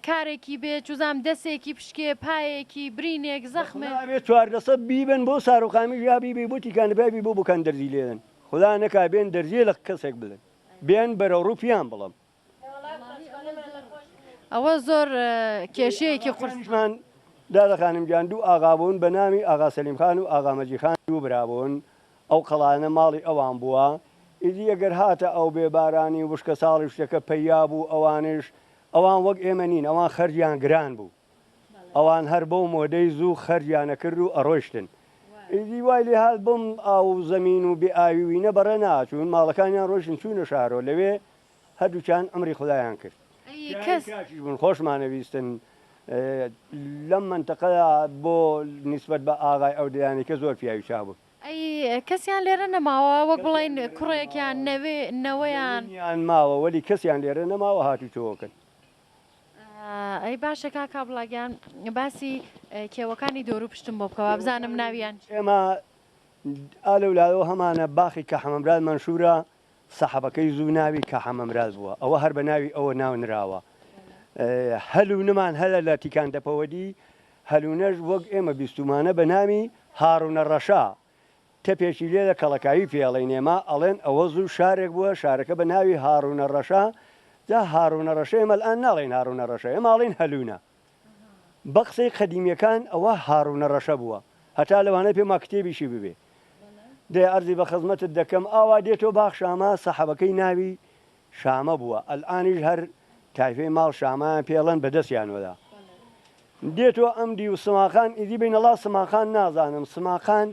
کارێکی بێ چوزام دەسێکی پشکێ پایەکی برینێک زەخمێ. بەخودا ئەبێ چواردەسە بیبەن بۆ ساروخامیش یا بیبەی بۆ تیکانەپای بی بۆ بۆکان دەرزی لێدەن خودا نەکا بێن دەرزیێ لە کەسێک بدەن بێن بەرەو ڕوو پیان بڵم. ئەوە زۆر کێشەیەکی قورسە. ئاغاکانیشمان دادە خانم گیان دوو ئاغا بوون بە ناوی ئاغا سەلیم خان و ئاغا مەجید خان دوو برا بوون ئەو قەڵایانە ماڵی ئەوان بووە ئیدی ئەگەر هاتە ئەو بێ بارانی و وشکە ساڵی و شتەکە پەیا بوو ئەوانش ئەوان وەک ئێمە نین ئەوان خەرجیان گران بوو ئەوان هەر بەو مۆدەی زوو خەرجیان ئەکرد و ئەڕۆیشتن ئیدی وای لێ هات بەم ئاو و زەمین و بێ ئاوی و ئینە بەڕێ ناچوون ماڵەکانیان ڕۆیشتن چوونە شارۆ لەوێ هەردووکیان ئەمری خودایان کرد. ئەی کەس. پیاوی چاکیش بوون خۆشمانەویستن لەم مەنتەقەیا بۆ نیسبەت بە ئاغای ئەو دەیانەی کە زۆر پیاوی چاک بوون. ئەی کەسیان لێرە نەماوە وەک بڵێین کوڕێک یان نەوێ نەوەیان؟ ژنیان ماوە وەلی کەسیان لێرە نەماوە هاتوچۆکەن. ئەی باشە کاک عەبڵا گیان باسی کێوەکانی دۆرو پشتم بۆ بکە وابزانم ناویان چیە؟ ئێمە ئا لەو لایەوە هەمانە باخی کە حەمەمراد مەنشوورە سەحەبەکەی زوو ناوی کە حەمەمراز بووە ئەوە هەر بە ناوی ئەوە ناو نراوە هەلوونەمان هەلە لە تیکان دەپەوەدی هەلوونەش وەک ئێمە بیستومانە بە ناوی هاڕونە ڕەشا تەپێکی لێ لە کەڵەکاوی پێ ئەڵێین ئێمە ئەڵێن ئەوە زوو شارێک بووە شارەکە بە ناوی هاڕونە ڕەشا جا هاڕونە ڕەشە ئێمە الان ناڵێین هاڕونە ڕەشە ئێمە ئەڵێین هەلوونە بە قسەی قەدیمیەکان ئەوە هاڕونە ڕەشە بووە هەتا لەوانەیە پێما کتێبیشی ببێ دەی عەرزی بە خزمەتت دەکەم ئاوا دێتۆ باخ شامە سەحەبەکەی ناوی شامە بووە ئەلئانیش هەر تایفەی ماڵ شامەیان پێ ئەڵێن بە دەستیانەوە دێتۆ ئەم دیو سماقان ئیدی بینەڵا سماقان نازانم سماقان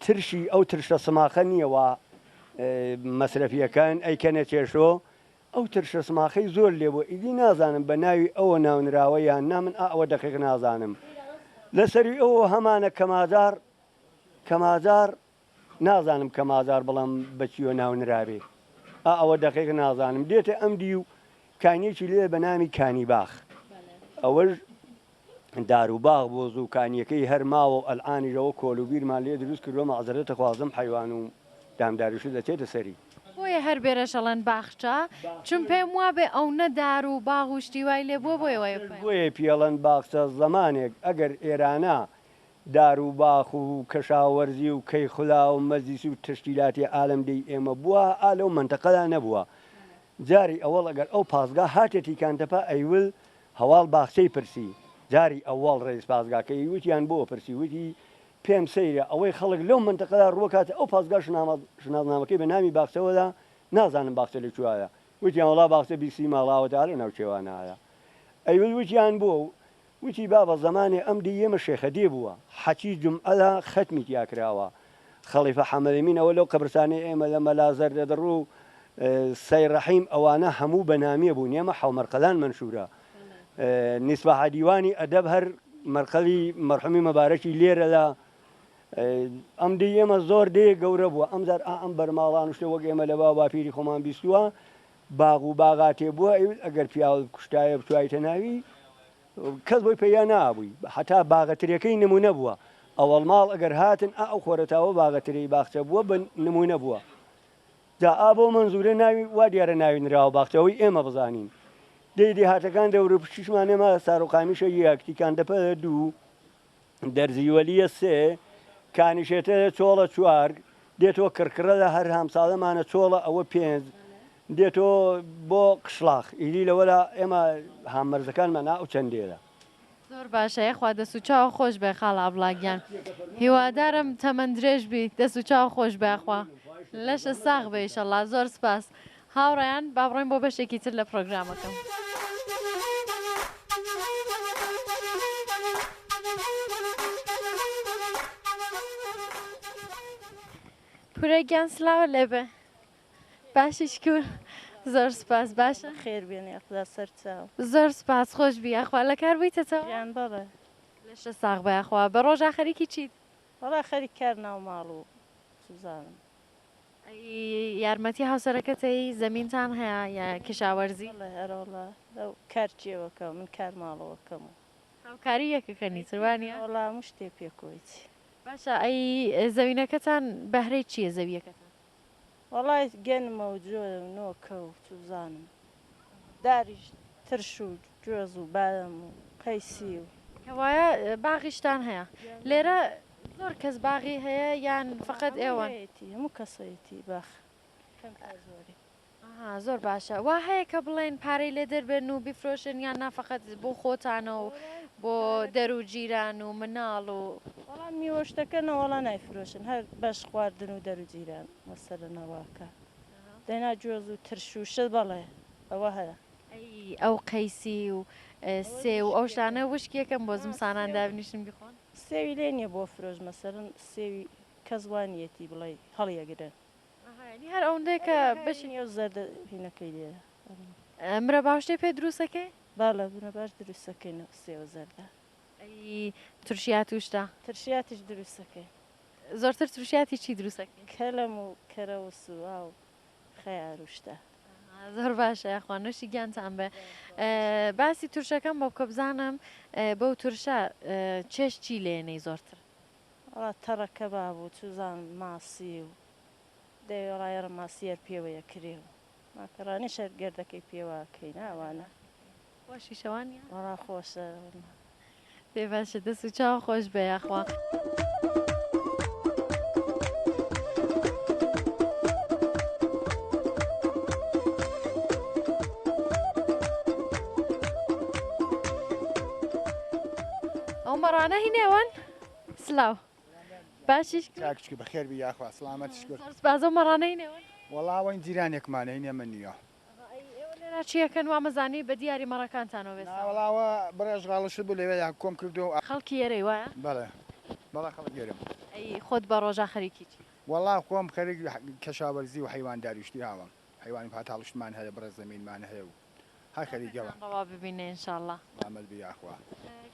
ترشی ئەو ترشە سماقە نییە وا مەسرەفیەکان ئەیکەنە چێشۆ ئەو ترشە سماقەی زۆر لێ بووە ئیدی نازانم بە ناوی ئەوە ناونراوە یان نا من ئا ئەوە دەقیق نازانم لە سەروی ئەوە هەمانە کەماجار کەماجار نازانم کەماجار بڵێم بە چیوە ناو نرابێ ئا ئەوە دەقیق نازانم دێتە ئەم دیو کانیەکی لێ بە نامی کانی باخ ئەوەش دار و باغ بۆ زوو کانیەکەی هەر ماوە و ئەلعانیش ئەوە کۆل و بیرمان لێ دروست کردوە مەعزەرەت ئەخوازم حەیوان و دامداریشت دەچێتە سەری. بۆیە هەر بێرەش ئەڵێن باخچە چون پێم وابێ ئەونە دار و باغ و شتی وای لێ بووە بۆیە وای پێ. بۆیە پێڵەن باخچە زەمانێک ئەگەر ئێرانە دار و باخ و کەشاوەرزی و کەیخولا و مەجلیس و تەشکیلاتی عالەم دێی ئێمە بووە ئا لەو مەنتەقەدا نەبووە جاری ئەوەڵ ئەگەر ئەو پاسگا هاتە تیکانتەپە ئەیول هەواڵ باخچەی پرسی جاری ئەوەڵ ڕەیس پاسگاکەی وتیان بۆ پرسی وتی پێم سەیرە ئەوەی خەڵک لەو مەنتەقەدا ڕووەکاتە ئەو پاسگا شناسنامەکەی بە ناوی باخچەوەدا نازانم باخچە لە کوێیە وتیان وەڵا باخچە بیسی ماڵاوەتە ئا لەو ناوچەوانایە ئەیول وتیان بۆ وتی بابە زەمانێ ئەم دییەمە شێخەدێ بووە، حەچی جومعە خەتمی تیا کراوە، خەڵیفە حەمەلەمین ئەوە لەو قەبرسانەی ئێمە لە مەلا زەردەدڕ و سەی ڕەحیم ئەوانە هەموو بە نامیە بوون، ئێمە حەومەرقەلان مەنشوورە، نیسباحە دیوانی ئەدەب هەر مەرقەلی مەرحومی مەبارەکی لێرە لە ئەم دێی ئێمە زۆر دێ گەورە بووە، ئەمجار ئا ئەم بەرماڵان و شتە وەک ئێمە لە باو باپیری خۆمان بیستووە باغ و باغاتێ بووە ئەیوت ئەگەر پیاوت بکوشتایە بچوایتە ناوی کەس بۆی پەیا نابووی هەتا باغە ترێکەی نمونە بووە ئەوەڵ ماڵ ئەگەر هاتن ئا ئەو خۆرەتاوە باغە ترێی باخچە بووە بە نمونە بووە جا ئا بۆ مەنزورە ناوی وا دیارە ناوی نراوە باخچە ئەوەی ئێمە بزانین دێی دێهاتەکان دەوروپشتیشمان ئێمە ساروقامیشە یەک تیکاندەپە دوو دەرزیوەلیە سێ، کانیشێتە چۆڵە چوار، دێتۆ کڕکڕە لە هەر هامساڵەمانە چۆڵە ئەوە پێنج، دێتۆ بۆ قشڵاخ ئیدی لەوەلا ئێمە هاممەرزەکانمان ئا ئەو چەند دێرە. زۆر باشە یەخوا دەست و چاو خۆش بێ خاڵە ئەبڵا گیان هیوادارم تەمەن درێژ بی دەست و چاو خۆش بێ یاخوا لەشت ساغ بێ ئیشەڵا زۆر سپاس هاوڕێیان با بڕۆین بۆ بەشێکی تر لە پڕۆگرامەکەم. پورە گیان سلاوت لێبێ باشی شکور زۆر سپاس باشە خێر بێنێ یاخودا سەرچاو. زۆر سپاس خۆش بی یاخوا لە کار بوویتەتەوە؟ گیان بەڵێ. لەشت ساغ بێ یاخوا بە ڕۆژا خەریکی چیت؟ وەڵا خەریک کار ناو ماڵ و سوزانم. ئەی یارمەتی هاوسەرەکەت ئەی زەمینتان هەیە یا کشاوەرزی؟ بەڵێ ئەرەوەڵا ئەو کار کێوەکەم من کار ماڵەوەکەم و. هاوکاری یەکەکەنی تر وانیە؟ وەڵا هەموو شتێ پێکەوەی چی. باشە ئەی زەوینەکەتان بەهرەی چیە زەویەکەتان؟ وەڵای گەنمە و جۆیە و نۆکە و چوزانم داریش ترش و گوێز و بایەم و قەیسی و. کەوایە باغیشتان هەیە لێرە زۆر کەس باغی هەیە یان فەقەت ئێوەن؟ هەموو کەسەیەتی باخ کەم تا زۆری. ئەها زۆر باشە وا هەیە کە بڵێن پارەی لێ دەربێن و بیفرۆشن یان نا فەقەت بۆ خۆتانە و بۆ دەر و جیران و مناڵ و. وەڵا میوە شتەکە نەوەڵا نایفرۆشن هەر بەش خواردن و دەر و جیران مەسەلەن ئەواکە دەنا گوێز و ترش و شت بەڵێ ئەوە هەیە. ئەی ئەو قەیسی و سێو و ئەو شتانە وشکیەکەن بۆ زمسانان دابنیشن بیخۆن؟ سێوی لێ نیە بۆ فرۆش مەسەلەن سێوی کەس وا نیەتی بڵێی هەڵیەگرن. ئەها یانی هەر ئەوندەیە کە بەشی. ئەو زەردە هینەکەی لێیە. مرەبا و شتێ پێ دروست ئەکەی؟ بەڵێ مرەباش دروست ئەکەین سێوە زەردە. ئەی ترشیات و شتە؟ ترشیاتیش دروست ئەکەین. زۆرتر ترشیاتی چی دروست ئەکەی؟ کەلەم و کەرەوس و ئاو خەیار و شتە. زۆر باشە یاخوا نۆشی گیانتان بێ باسی تورشەکەم بۆ بکە بزانم بەو تورشە چێژ چی لێنەی زۆرتر؟ وەڵا تەڕە کەباب و چوزانم ماسی و دەی وەڵا یەڕە ماسی هەر پێوەیە کرێ و ماکەڕانیش هەر گردەکەی پێوە ئەکەین ئەوانە. خۆشیشە وانیە؟ وەڵا خۆشە. دەی باشە دەست و چاو خۆش بێ یاخوا. ئەو مەڕانە هی نێوەن؟ سلاو باشیش چاکچکە بەخێر بی یاخوا سڵامەت شکر سپاس ئەو مەڕانە هی نێوەن؟ وەڵا ئەوەین جیرانێکمانە هی ئێمە نییە. ئێوە لێرە چی ئەکەن وامەزانی بە دیاری مەڕەکانتانەوە وێستاون. نا وەڵا ئەوە بڕێ ئەشغاڵ شت بوو لەوێیا کۆم کردووە. خەڵکی ئێرەی وایە؟ بەڵێ بەڵێ خەڵکی ئێرەم. ئەی خۆت بە ڕۆژا خەریکی چی؟ وەڵا خۆم خەریک کەشاوەرزی و حەیوانداری شتی هاوام حەیوان و پاتاڵشتمان هەیە بڕێ زەمینمان هەیە و هەر خەریکەوە. پێتان ڕەوا ببینێ ان شاءاللە. سڵامەت بی یاخوا.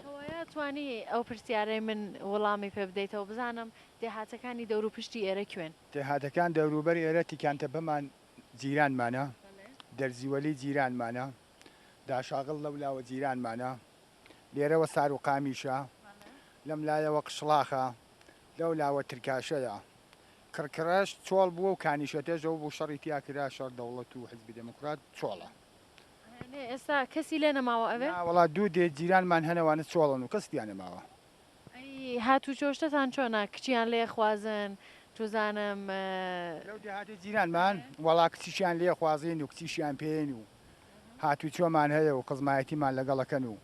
کەوایە توانی ئەو پرسیارەی من وڵامی پێ بدەیتەوە بزانم دێهاتەکانی دەوروپشتی ئێرە کوێن؟ دێهاتەکان دەوروبەر ئێرە تیکانتەپەمان جیرانمانە، دەرزیوەلی جیرانمانە، داشاغڵ لەولاوە جیرانمانە، لێرەوە ساروقامیشە، لەم لایەوە قشڵاخە، لەو لاوە ترکاشەیە. کڕکڕەش چۆڵ بووە و کانیشەتێش ئەوە بوو شەڕی تیا کرا شەڕ دەوڵەت و حیزبی دێموکرات چۆڵە. یانێ ئێستا کەسی لێ نەماوە ئەوێ؟ نا وەڵا دوو دێ جیرانمان هەن ئەوانە چۆڵن و کەس تیا نەماوە. ئەی هاتوچۆ شتەتان چۆنە کچیان لێ خوازن چوزانم. لەو دێهاتەی جیرانمان وەڵا کچیشیان لێ خوازین و کچیشیان پێین و هاتوچۆمان هەیە و خزمایەتیمان لەگەڵ ئەکەن و.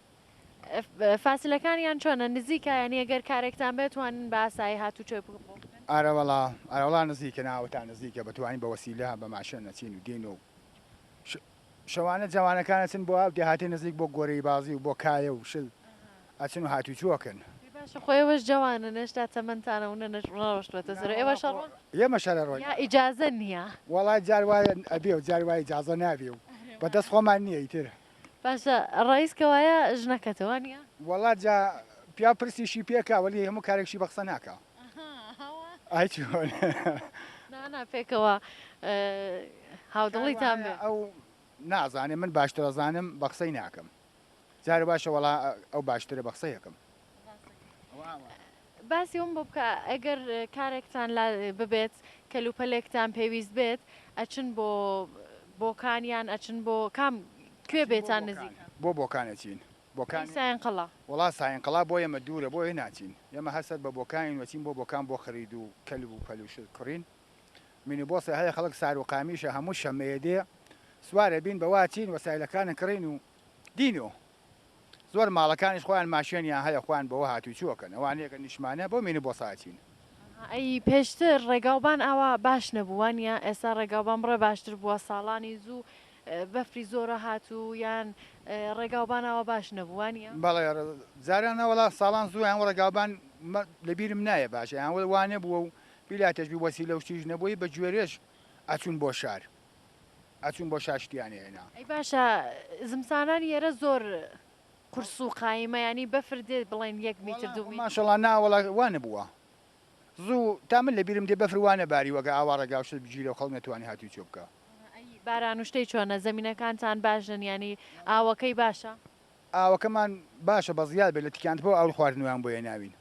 فاسلەکانیان چۆنە نزیکە یانی گەر کارێکتان بێت توانن بە ئاسایی هاتوچۆی بۆ بکەن؟ ئارەوەڵا ئارەوەڵا نزیکە ناوەتا نزیکە بەتوانین بە وەسیلە بە ماشێن ئەچین و دێین و شەوانە جەوانەکان ئەچن بۆ ئەو دێهاتەی نزیک بۆ گۆرەی بازی و بۆ کایە و شل ئەچن و هاتوچۆ ئەکەن. ئەی باشە خۆ ئێوەش جەوانن هێشتا تەمەنتان ئەونە نەڕۆشتوەتە سەر ئێوەش ئەڕۆن؟ ئێمەش هەر ئەڕۆین. یا ئیجازە نیە؟ وەڵا جار وایە ئەبێ و جار وایە ئیجازە نابێ و بە دەست خۆمان نیە ئیتر. باشە ڕەئیس کەوایە ژنەکەتە وانیە؟ وەڵا جا پیاو پرسیشی پێ کا وەلی هەموو کارێکشی بە قسە ناکا. ئای چۆن. نا نا پێکەوە هاودڵیتان بێ. ئەو نازانێ من باشتر ئەزانم بە قسەی ناکەم جارێ باشە وەڵا ئەو باشترە بە قسەی ئەکەم. باسی ئەوم بۆ بکە ئەگەر کارێکتان لا ببێت کەلوپەلێکتان پێویست بێت ئەچن بۆ بۆکان یان ئەچن بۆ کام کوێ بێتان نزیکە؟ بۆ بۆکان ئەچین. بۆکان. ئەی ساینقەڵا؟ وەڵا ساینقەڵا بۆ ئێمە دوورە بۆیە ناچین ئێمە هەر سەر بە بۆکانین و ئەچین بۆ بۆکان بۆ خرید و کەلب و پەل و شت کڕین مینیبۆسێ هەیە خەڵک سار و قامیشە هەموو شەمەیە دێ سوارە بین بەوە ئەچین وەسایلەکانە کڕین و دینۆ زۆر ماڵەکانیش خۆیان ماشێنیان هەیە خۆیان بەوە هاتوچۆ ئەکەن ئەوانەیە کە نیشمانە بەو مینیبۆسە ئەچین. ئەی پێشتر ڕێگاوبان ئاوا باش نەبوو وانیە ئێستا ڕێگاوبان بڕێ باشتر بووە ساڵانی زوو بەفری زۆر ئەهات و یان ڕێگاوبان ئاوا باش نەبوو وانیە؟ بەڵێ جاران وەڵا ساڵان زوو یان ڕێگاوبان لەبیرم نایە باشە یان وا نەبووە و بیلا تەشبی وەسیلە و شتیش نەبووی بە گوێرێش ئەچوون بۆ شار ئەچوون بۆ شار شتیان ئەهێنا. ئەی باشە زمسانان ئێرە زۆر قورس و قایمە یانی بەفر دێت بڵێن یەک میتر دوو میتر؟ ماشەڵا نا وەڵا وا نەبووە زوو تا من لەبیرم دێ بەفر وا نەباریوە کە ئاوا ڕێگا و شت بگیرێ و خەڵک نەتوانێ هاتووچۆ بکا. ئەی باران و شتەی چۆنە زەمینەکانتان باشن یانی ئاوەکەی باشە؟ ئاوەکەمان باشە بە زیاد بێ لە تکیانتپەوە ئاو خواردنەوەیان بۆ هێناوین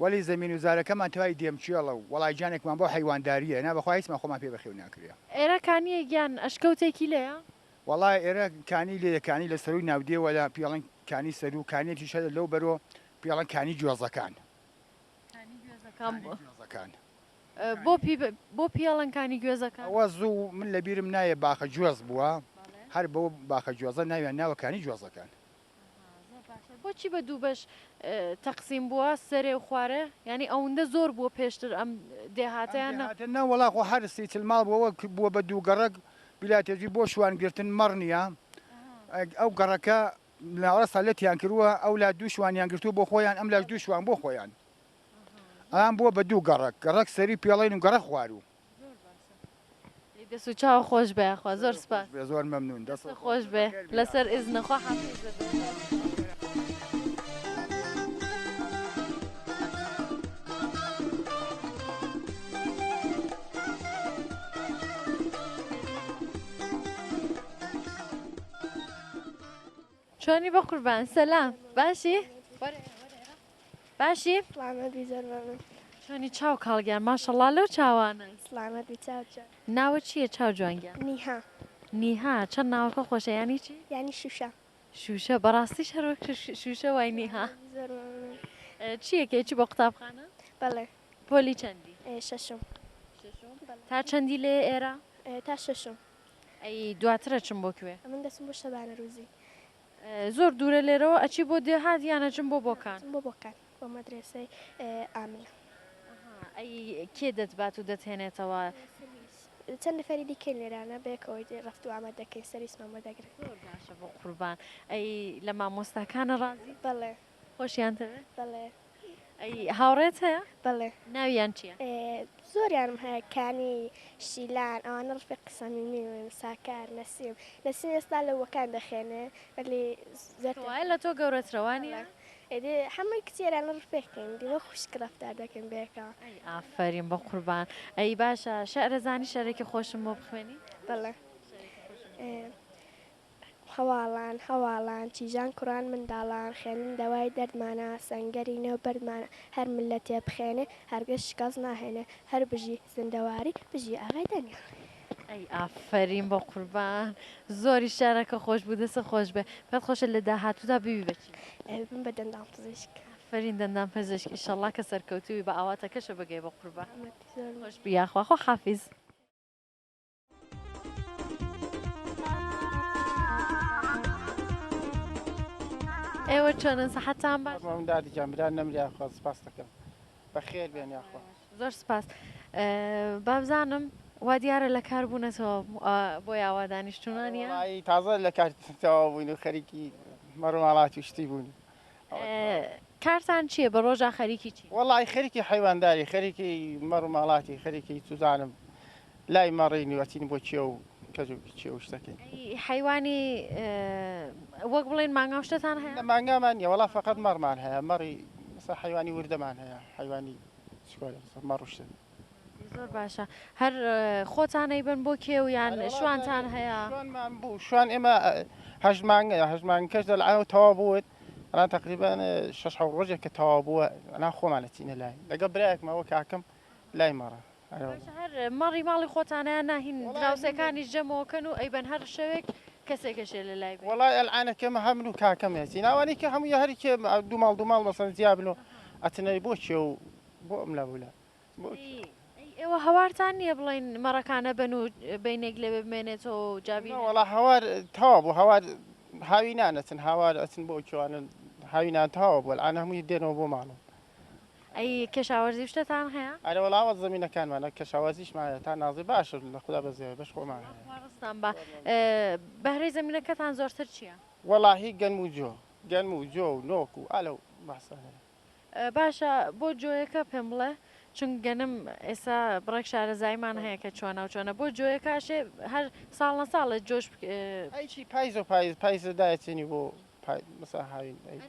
وەلی زەمین و زارەکەمان تەوای دێمکێڵە و وەڵای گیانێکمان بۆ حەیوانداریە نا بەخوا هیچمان خۆمان پێ بەخێو ناکرێ. ئێرە کانییە گیان ئەشکەوتێکی لێیە؟ وەڵا ئێرە کانی لێیە کانی لە سەرووی ناودێوە لە پێڵەن کانی سەروو کانیەکیش هەیە لەو بەرۆ پێڵەن کانی گوێزەکان. کانی گوێزەکان بۆ گوێزەکان. بۆ پی بۆ پیاڵن کانی گوێزەکان؟ ئەوە زوو من لە بیرم نایە باخە گوێز بووە هەر بەو باخە گوێزە ناویان ناوە کانی گوێزەکان. زۆر باشە بۆچی بە دوو بەش تەقسیم بووە سەرێ و خوارێ یانی ئەوندە زۆر بووە پێشتر ئەم دێهاتە یان نا؟ ئەم دێهاتە نا وەڵا خۆ هەر سی چل ماڵ بووە وەک بووە بە دوو گەڕەک بیلا تێجوی بۆ شوان گرتن مەڕ نییە ئەو گەڕەکە ناوەڕاست لەتیان کردووە ئەولا دوو شوانیان گرتووە بۆ خۆیان ئەملاش دوو شوان بۆ خۆیان ئەم بووە بە دوو گەڕەک گەڕەک سەری پێڵین و گەڕەک خواروو. زۆر باشە دەست و چاو خۆش بێ یاخوا زۆر سپاس. زۆر مەمنون دەست خۆش بێ لەسەر ئیزنە خوا حافیزت بێ. چۆنی بەقوربان سەلام باشی باشی سڵامەت بی زۆر مەمنون. چۆنی چاو کاڵ گیان ماشەڵا لەو چاوانە. سڵامەت بی چاو جوان. ناوت چیە چاو جوان گیان؟ نیها. نیها چەند ناوەکە خۆشە یانی چی؟ یانی شوشە. شوشە بەڕاستیش هەر وەک شوشە وای نیها. زۆر مەمنون. چی ئەکەی چی بۆ قوتابخانە؟ بەڵێ. پۆلی چەندی؟ شەشم. شەشم تا چەندی لێ ئێرە؟ تا شەشم. ئەی دواتر ئەچم بۆ کوێ؟ ئەمن دەچم بۆ شەبانەروزی. زۆر دوورە لێرەوە ئەچی بۆ دێهات یان ئەچم بۆ بۆکان؟ ئەچم بۆ بۆکان بۆ مەدرەسەی ئامنە. ئەها ئەی کێ دەتبات و دەتهێنێتەوە؟ سەرویس. چەند نەفەری دیکەین لێرانە بەیەکەوە ڕەفت و ئامەد دەکەین سەرویسمان بۆ دەگرن. زۆر باشە بۆ قوربان. ئەی لە مامۆستاکانە ڕازی؟ بەڵێ. خۆشیان دەوێ؟ بەڵێ. ئەی هاوڕێت هەیە؟ بەڵێ. ناویان چییە؟ زۆریانم هەیە کانی، شیلان، ئەوانە ڕفیقی سەمیمیم، ساکار، نەسیم، نەسیم ئێستا لە وەکان دەخوێنێ وەلی زۆر. کەوایە لە تۆ گەورەترە وانیە؟ بەڵێ ئیدی هەمووی کچی ئێرانە ڕفیقین دی وەک خوشک ڕەفتار دەکەین بەیەکەوە. ئەی ئافەرین بەقوربان ئەی باشە شعرەزانی شعرێکی خۆشم بۆ بخوێنی؟ بەڵێ. هەواڵان هەواڵان چیژان کوڕان منداڵان خوێندن دەوای دەردمانە سەنگەری نێو بەردمانە هەر مللەتێ بخوێنێ هەرگز شکەست ناهێنێ هەر بژی زیندەواری بژی ئاغای دانیاڵ. ئەی ئافەرین بۆ قوربان زۆری شعرەکە خۆش بوو دەستت خۆش بێ پێت خۆشە لە داهاتوودا ببی بە چی؟ ئەبم بە دەندان پزیشک. ئافەرین دەندان پزیشک ئیشەڵا کە سەرکەوتووبی بە ئاواتەکەشە بگەی بە قوربان. زۆر خۆش بی یاخوا خواحافیز. ئێوە چۆنن سەحەتتان باش؟ مەمنون دادی گیان برا نەمر یاخوا سپاس دەکەم بەخێر بێن یاخوا. زۆر سپاس بابزانم وا دیارە لە کار بوونەتەوە بۆ یاوا دانیشتوونانە وەڵایی تازە لە کار تەواو بووین و خەریکی مەڕوماڵات و شتی بوون. کارتان چییە بە ڕۆژا خەریکی چی؟ وەڵی خەریکی حەیوانداری خەریکی مەڕ و ماڵاتی خەریکی چوزانم لای مەڕین و ئەچین بۆ کێو کەج و کێو شتەکەی. ئەی حەیوانی وەک بڵێن مانگا و شتەتان هەیە؟ نە مانگامان نییە وەڵا فەقەت مەڕمان هەیە مەڕی مەسەلەن حەیوانی وردەمان هەیە حەیوانی چکۆلە مەسەلەن مەڕ و شت. زۆر باشە هەر خۆتان ئەیبەن بۆ کێو یان شوانتان هەیە؟ شوانمان بوو شوان ئێمە هەشت مانگەیە هەشت مانگەکەش دەلعەوە تەواو بووت ئەلان تەقریبەن شەش حەوت ڕۆژێک کە تەواو بووە ئەلان خۆمان ئەچینە لای لەگەڵ برایەکمەوە کاکەم لای مەڕە باشە هەر مەڕی ماڵی خۆتانە یان نا هین دراوسێکانیش جەمەوەکەن و ئەیبەن هەر شەوێک کەسێکەشێ لە لای بێ؟ وەڵای ئەلعانە کە ئێمە هەر من و کاکەم ئەچین ئەوانەی کە هەمووی هەر کێ دوو ماڵ دوو ماڵ مەسەن جیا بن و ئەچنە بۆ کێ و بۆ ئەم لا بۆ لا ئەی ئێوە هەوارتان نییە بڵێن مەڕەکانە بن و بینێک لەوێ بمێنێتەوە و جابی وەڵا هەوار تەواو بوو هەوار هاوینان ئەچن هاوار ئەچن بۆ کێوانە هاوینان تەواو بوو ئەلعان هەمووی دێنەوە بۆ ماڵەوە. ئەی کەشاوەرزی و شتەتان هەیە؟ ئەرێ وەڵا ئەوە زەمینەکانمانە کەشاوەرزیشمان هەیە تا نازێ باشە لە خودا بەزێ بەش خۆمان هەیە. خوا ڕزقتان با. بەهرەی زەمینەکەتان زۆرتر چییە؟ وەڵاهی گەنم و جۆ گەنم و جۆ و نۆک و ئالەو باسانەیە. باشە بۆ جۆیەکە پێم بڵێ چون گەنم ئێستا بڕێک شارەزاییمان هەیە کە چۆنە و چۆنە بۆ جۆیەکە ئەشێ هەر ساڵ نە ساڵێ جۆش ئەی چی پایز و پایز پایز دایەچێنی بۆ مەسا هاوین ئەی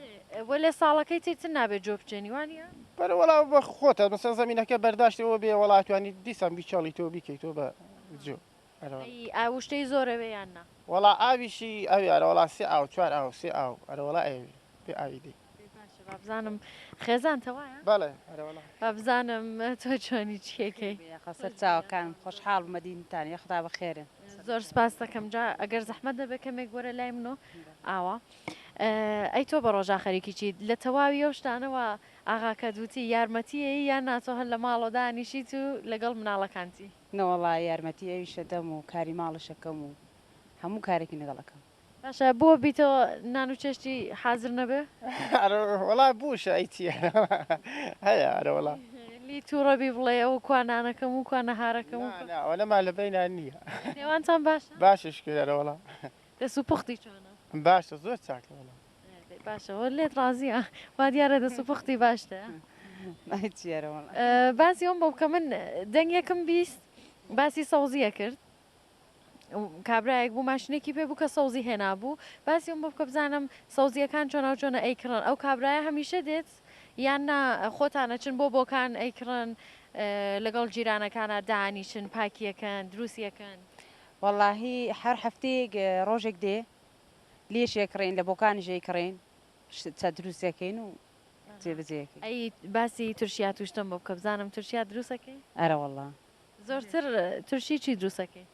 وەلێ ساڵەکەی تر تر نابێ جۆ بچێنی وانیە؟ بەرە وەڵا بە خۆتە مەسا زەمینەکە بەرداشتی ئەوە بێ وەڵا توانی دیسان بیچاڵیتەوە بیکەیتەوە بە جۆ ئەرە ئەی ئاوشتەی زۆرەوێ یان نا؟ وەڵا ئاویشی ئەوێ ئەرە وەڵا سێ ئاو چوار ئاو سێ ئاو ئەرە وەڵا ئەیەوێ بێ ئاوی دەی. باشە بابزانم خێزانتە وایە؟ بەڵێ ئەرە وەڵا. بابزانم تۆ چۆنی چیەکەی؟ یاخوا سەر چاوەکانم خۆشحاڵ بووم بە دینتان یەخدا بەخێرێن. زۆر سپاست دەکەم جا ئەگەر زەحمەت نەبێ کەمێک وەرە لای من و ئاوا ئەی تۆ بە ڕۆژا خەریکی چیت لە تەواوی ئەو شتانەوە ئاغاکەت وتی یارمەتی ئەی یان نا تۆ هەر لە ماڵەوە دانیشیت و لەگەڵ مناڵەکانتی؟ نەوەڵا یارمەتی ئەویش ئەدەم و کاری ماڵیش ئەکەم و هەموو کارێکی لەگەڵ ئەکەم. باشە بۆ بیتۆ نان و چێشتی حازر نەبێ؟ ئەرە وەڵا بووشە ئەی چی هەیە ئەرە وەڵا. لی توڕە بی بڵێ ئەوە کوا نانەکەم و کوا نەهارەکەم و نا نا ئەوەنەمان لە بەینا نییە. نێوانتان باشە؟ باشە شکر ئەرە وەڵا. دەس و پوختی چۆنە؟ باشە زۆر چاکە وەڵا. باشە وە لێت ڕازیە وا دیارە دەس و پوختی باشتە. ئەی چی ئەرە وەڵا. باسی ئەوم بۆ بکە من دەنگێکم 20 باسی سەوزیە کرد کابرایەک بوو ماشینێکی پێ بوو کە سەوزی هێنابوو باسی ئەوم بۆ بکە بزانم سەوزیەکان چۆناو چۆنە ئەیکڕن ئەو کابرایە هەمیشە دێت یان نا خۆتان ئەچن بۆ بۆکان ئەیکڕن لەگەڵ جیرانەکانا دانیشن پاکیەکەن دروستیەکەن. وەڵاهی هەر هەفتەیەک ڕۆژێک دێ لێش ئەکڕین لە بۆکانیش ئەیکڕین چە دروست ئەکەین و جێبەجێ ئەکەین. ئەی باسی تورشیات و شتم بۆ بکە بزانم تورشیات دروست ئەکەی؟ ئەرەوەڵا. زۆرتر ترشی چی دروست ئەکەی؟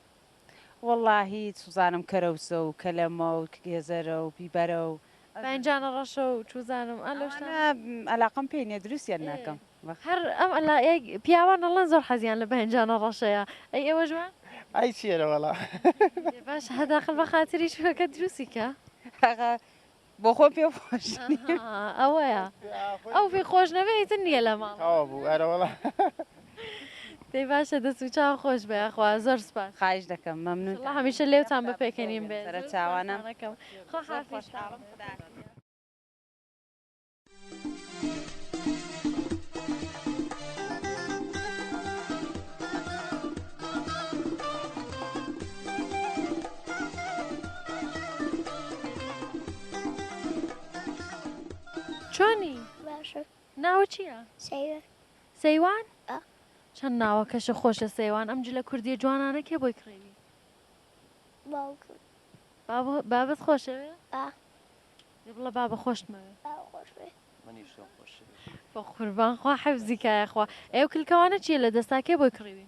وەڵاهی چوزانم کەرەوسە و کەلەمە و گێزەرە و بیبەرە و. باینجانە ڕەشە و چوزانم ئا لەو شتانە. ئەوانە ئەلاقەم پێی نیە دروستیان ناکەم. هەر ئەم ئەلا ئێ پیاوان ئەڵێن زۆر حەزیان لە باینجانە ڕەشەیە ئەی ئێوەش وان؟ ئەی چیە وەڵا. باشە هەداخل بە خاتری شوەکە دروستی کە. بۆ خۆم پێم خۆش نییە. ئەوەیە ئەو پێی خۆش نەبێ ئیتر نییە لە ماڵ. تەواو بوو ئەرە وەڵا. دەی باشە دەست و چاو خۆش بێ یاخوا زۆر سوپاس. خواهش دەکەم مەمنون. ئیشەڵا هەمیشە لێوتان بە پێکەنین بێ. سەرە چاوانم. خوا حافیز. خۆشحاڵم خودا. چۆنی؟ باشم. ناوت چییە؟ سەیوان. سەیوان؟ ئا. چەند ناوەکەشە خۆشە سەیوان ئەم جلە کوردیە جوانانە کێ بۆی کڕیوی؟ باوکم. بابت خۆشەوێ؟ ئا. دە بڵێ بابە خۆشتمەوێ. بابە خۆشمەوێ. منیش تۆم خۆشەوێ. بە قوربان خوا حفزی کا یاخوا. ئەی ئەو کلکەوانە چیە لە دەستا کێ بۆی کڕیوی؟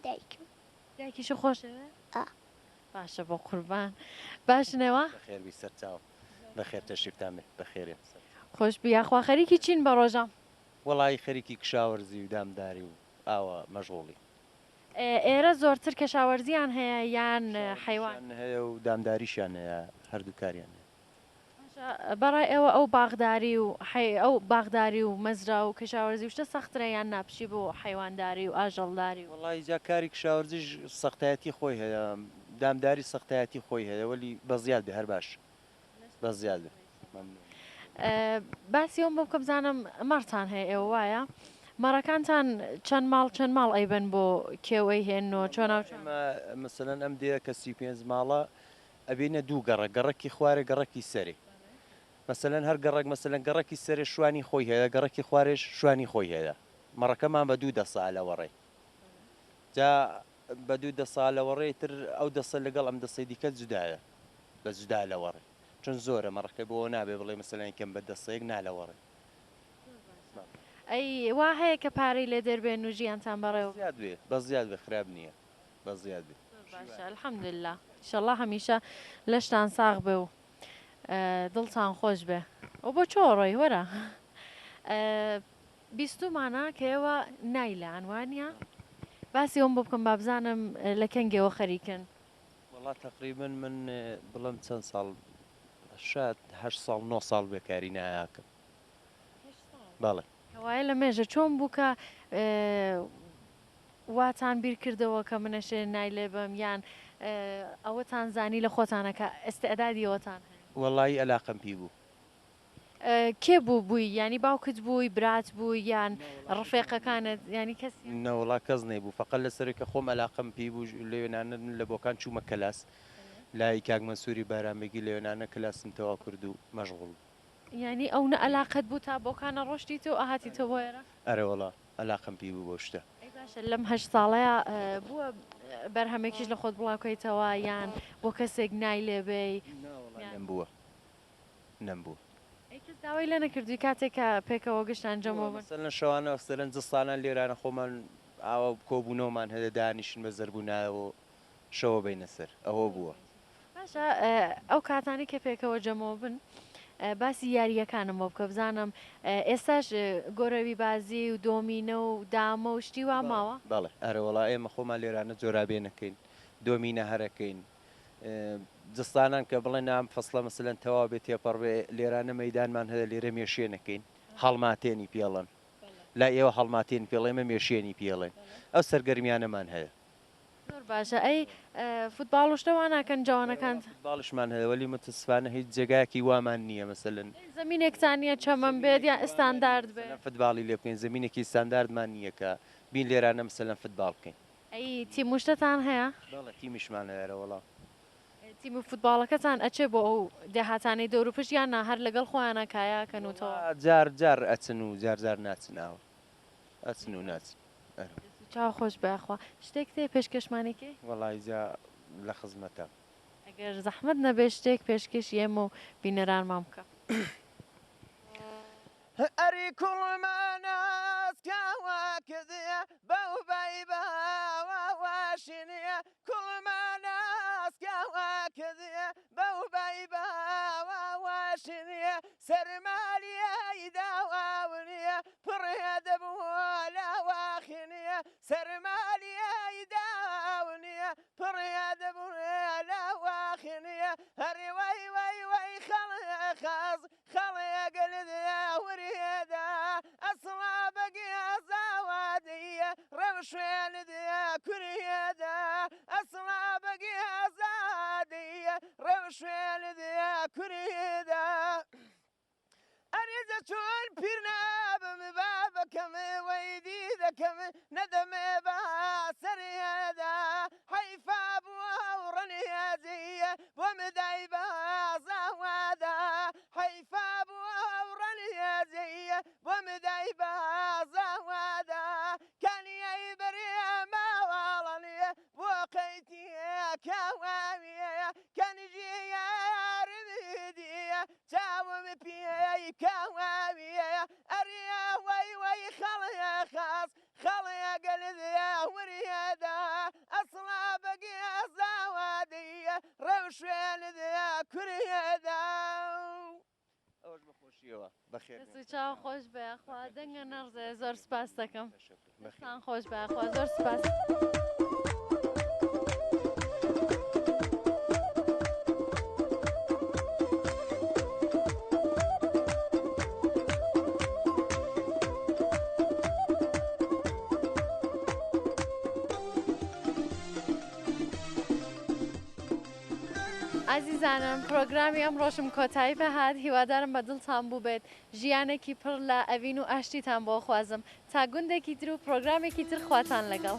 دایکم. دایکیشت خۆشەوێ؟ ئا. باشە بۆ قوربان. باشنەوە؟ بەخێر بی سەرچاو. بەخێر تەشریفتان بێ. بەخێرێن سەرچاو. خۆش بی یاخوا خەریکی چین بە ڕۆژە؟ وەڵایی خەریکی کشاوەرزی و دامداری و ئاوا مەشغوڵین. ئێرە زۆرتر کەشاوەرزیان هەیە یان حەیوان؟ کشاوەرزیشیان هەیە و دامداریشیان هەیە هەردوو کاریان هەیە. باشە بەڕای ئێوە ئەو باخداری و ئەو باخداری و مەزرا و کەشاوەرزی و شتە سەخترە یان نا بچی بۆ حەیوانداری و ئاژەڵداری و. وەڵایی جا کاری کشاوەرزیش سەختایەتی خۆی هەیە دامداری سەختایەتی خۆی هەیە وەلی بەزیاد بێ هەر باشە بەزیاد بێ مەمنون. باسی ئەوم بۆ بکە بزانم مەڕتان هەیە ئێوە وایە؟ مەڕەکانتان چەند ماڵ چەند ماڵ ئەیبەن بۆ کێو ئەیهێننەوە چۆناو چۆن؟ ئێمە مەسەلەن ئەم دێیە کە 35 ماڵە ئەبینە دوو گەڕەک گەڕەکی خوارێ گەڕەکی سەرێ مەسەلەن هەر گەڕەک مەسەلەن گەڕەکی سەرێ شوانی خۆی هەیە گەڕەکی خوارێش شوانی خۆی هەیە مەڕەکەمان بە دوو دەسە لەوەڕێ جا بە دوو دەسە لەوەڕێ تر ئەو دەسە لەگەڵ ئەم دەسەی دیکە جودایە بە جودا لەوەڕێ چون زۆرە مەڕەکە بۆ نابێ بڵێ مەسەلەن یەکەم بە دەسەیەک نا لەوەڕێ. ئەی وا هەیە کە پارەی لێ دەربێن و ژیانتان بەڕێوە بەن؟ زیاد بێ بەس زیاد بێ خراپ نییە بەس زیاد بێ. زۆر باشە الحمدللە ئیشەڵا هەمیشە لەشتان ساغ بێ و دڵتان خۆش بێ. ئەو بۆ چۆ ڕۆی وەرە بیستومانە کە ئێوە نایلان وانیە؟ باسی ئەوم بۆ بکەم با بزانم لە کەنگێوە خەریکن. وەڵا تەقریبەن من بڵێم چەند ساڵ شایەد هەشت ساڵ نۆ ساڵ بێ کاری نایاکەم. بەڵێ. کەوایە لە مێژە چۆن بوو کە واتان بیر کردەوە کە من ئەشێ نای لێ بەم یان ئەوەتان زانی لە خۆتانە کە ئیستعدادی ئەوەتان هەیە؟ وەڵایی ئەلاقەم پی بوو. کێ بوو بووی یانی باوکت بووی برات بووی یان ڕفێقەکانت یانی کەس. نەوەڵا کەس نەیبوو فەقەت لەسەرەوەی کە خۆم ئەلاقەم پێی بوو لەوێنانە من لە بۆکان چوومە کەلاس لای کاک مەنسووری بارامبەگی لەوێنانە کلاسم تەواو کرد و مەشغوڵ بووم. یانی ئەونە ئەلاقەت بوو تا بۆکانە ڕۆشتیت و ئەهاتیتەوە بۆ ئێرە؟ ئەرەوەڵا ئەلاقەم پێی بوو بەو شتە. ئەی باشە لەم هەشت ساڵەیا بووە بەرهەمێکیش لە خۆت بڵاو کەیتەوە یان بۆ کەسێک نای لێ بێی؟ ناوەڵا نەمبووە نەمبووە. ئەی کەس داوای لێ نەکردووی کاتێک کە پێکەوە گشتان جەمەوە بوون؟ مەسەلەن شەوانە مەسەلەن زستانان لێرانە خۆمان ئاوا کۆبوونەوەمان هەیە دانیشن بە زەربوونایەوە شەوە بەینە سەر ئەوە بووە. باشە ئەو کاتانەی کە پێکەوە جەمەوە بن باسی یارییەکانم بۆ بکە بزانم ئێستاش گۆرەوی بازی و دۆمینە و دامە و شتی وا ماوە؟ بەڵێ ئەرەوەڵا ئێمە خۆمان لێرانە جۆرابێ نەکەین دۆمینە هەرەکەین زستانان کە بڵێن ئەم فەسڵە مەسەلەن تەواو بێ تێپەڕ بێ لێرانە مەیدانمان هەیە لێرە مێشێ نەکەین هەڵماتێنی پێڵن لای ئێوە هەڵماتێنی پێڵێ ئێمە مێشێنی پێڵێن ئەو سەرگەرمیانەمان هەیە. زۆر باشە ئەی فوتباڵ و شتە وا ناکەن جەوانەکان؟ فوتباڵیشمان هەیە وەلی متەسفانە هیچ جێگایەکی وامان نییە مەسەلەن. زەمینێکتان نییە چەمەن بێت یان ئیستاندارد بێت؟ فوتباڵی لێ بکەین زەمینێکی ئیستانداردمان نییە کە بین لێرانە مەسەلەن فتباڵ بکەین. ئەی تیم و شتتان هەیە؟ بەڵێ تیمیشمان هەیە ئەرەوەڵا. تیم و فوتباڵەکەتان ئەچێ بۆ ئەو دێهاتانەی دەوروپشت یان نا هەر لەگەڵ خۆیانا کایە ئەکەن و تەواو؟ وەڵا جار جار ئەچن و جار جار ناچن ئاوا ئەچن و ناچن ئەرێ. دەست و چاو خۆش بێ یاخوا. شتێکت هەیە پێشکەشمانی کەی؟ وەڵایی جا لە خزمەتام. ئەگەر زەحمەت نەبێ شتێک پێشکەشی ئێمە و بینەرانمان بکە. ئەری کوڵماناس کاوە کردیە بەو بای باوە واشینیە کوڵماناس کاوە کردیە بەو بای باوە واشینیە سەرمالیای داواونیە پڕێ دەبوو لاواخینیە سەرمالیای داونیە پڕێ دەبوو لاواخینیە هەری وەی وەی وەی خەڵ خەز حەیفا بووە و ڕەنیازییە بۆم دای بە زاوادا کانیای بەرێ ماواڵانیە بۆ قەیتیە کاواویە کانیژی. شوێنت کوریدا. ئەوەش بە خۆشیەوە بەخێر دەست و چاو خۆش بێ خوا دەنگە نەڕزێ زۆر سپاس دەکەم دەستان خۆش بێ خوا زۆر سپاس. ئازیزانم پرۆگرامی ئەمڕۆشم کۆتایی پێهات هیوادارم بە دڵتان بووبێت ژیانێکی پڕ لە ئەڤین و ئاشتیتان بۆ خوازم تا گوندێکی تر و پرۆگرامێکی تر خواتان لەگەڵ.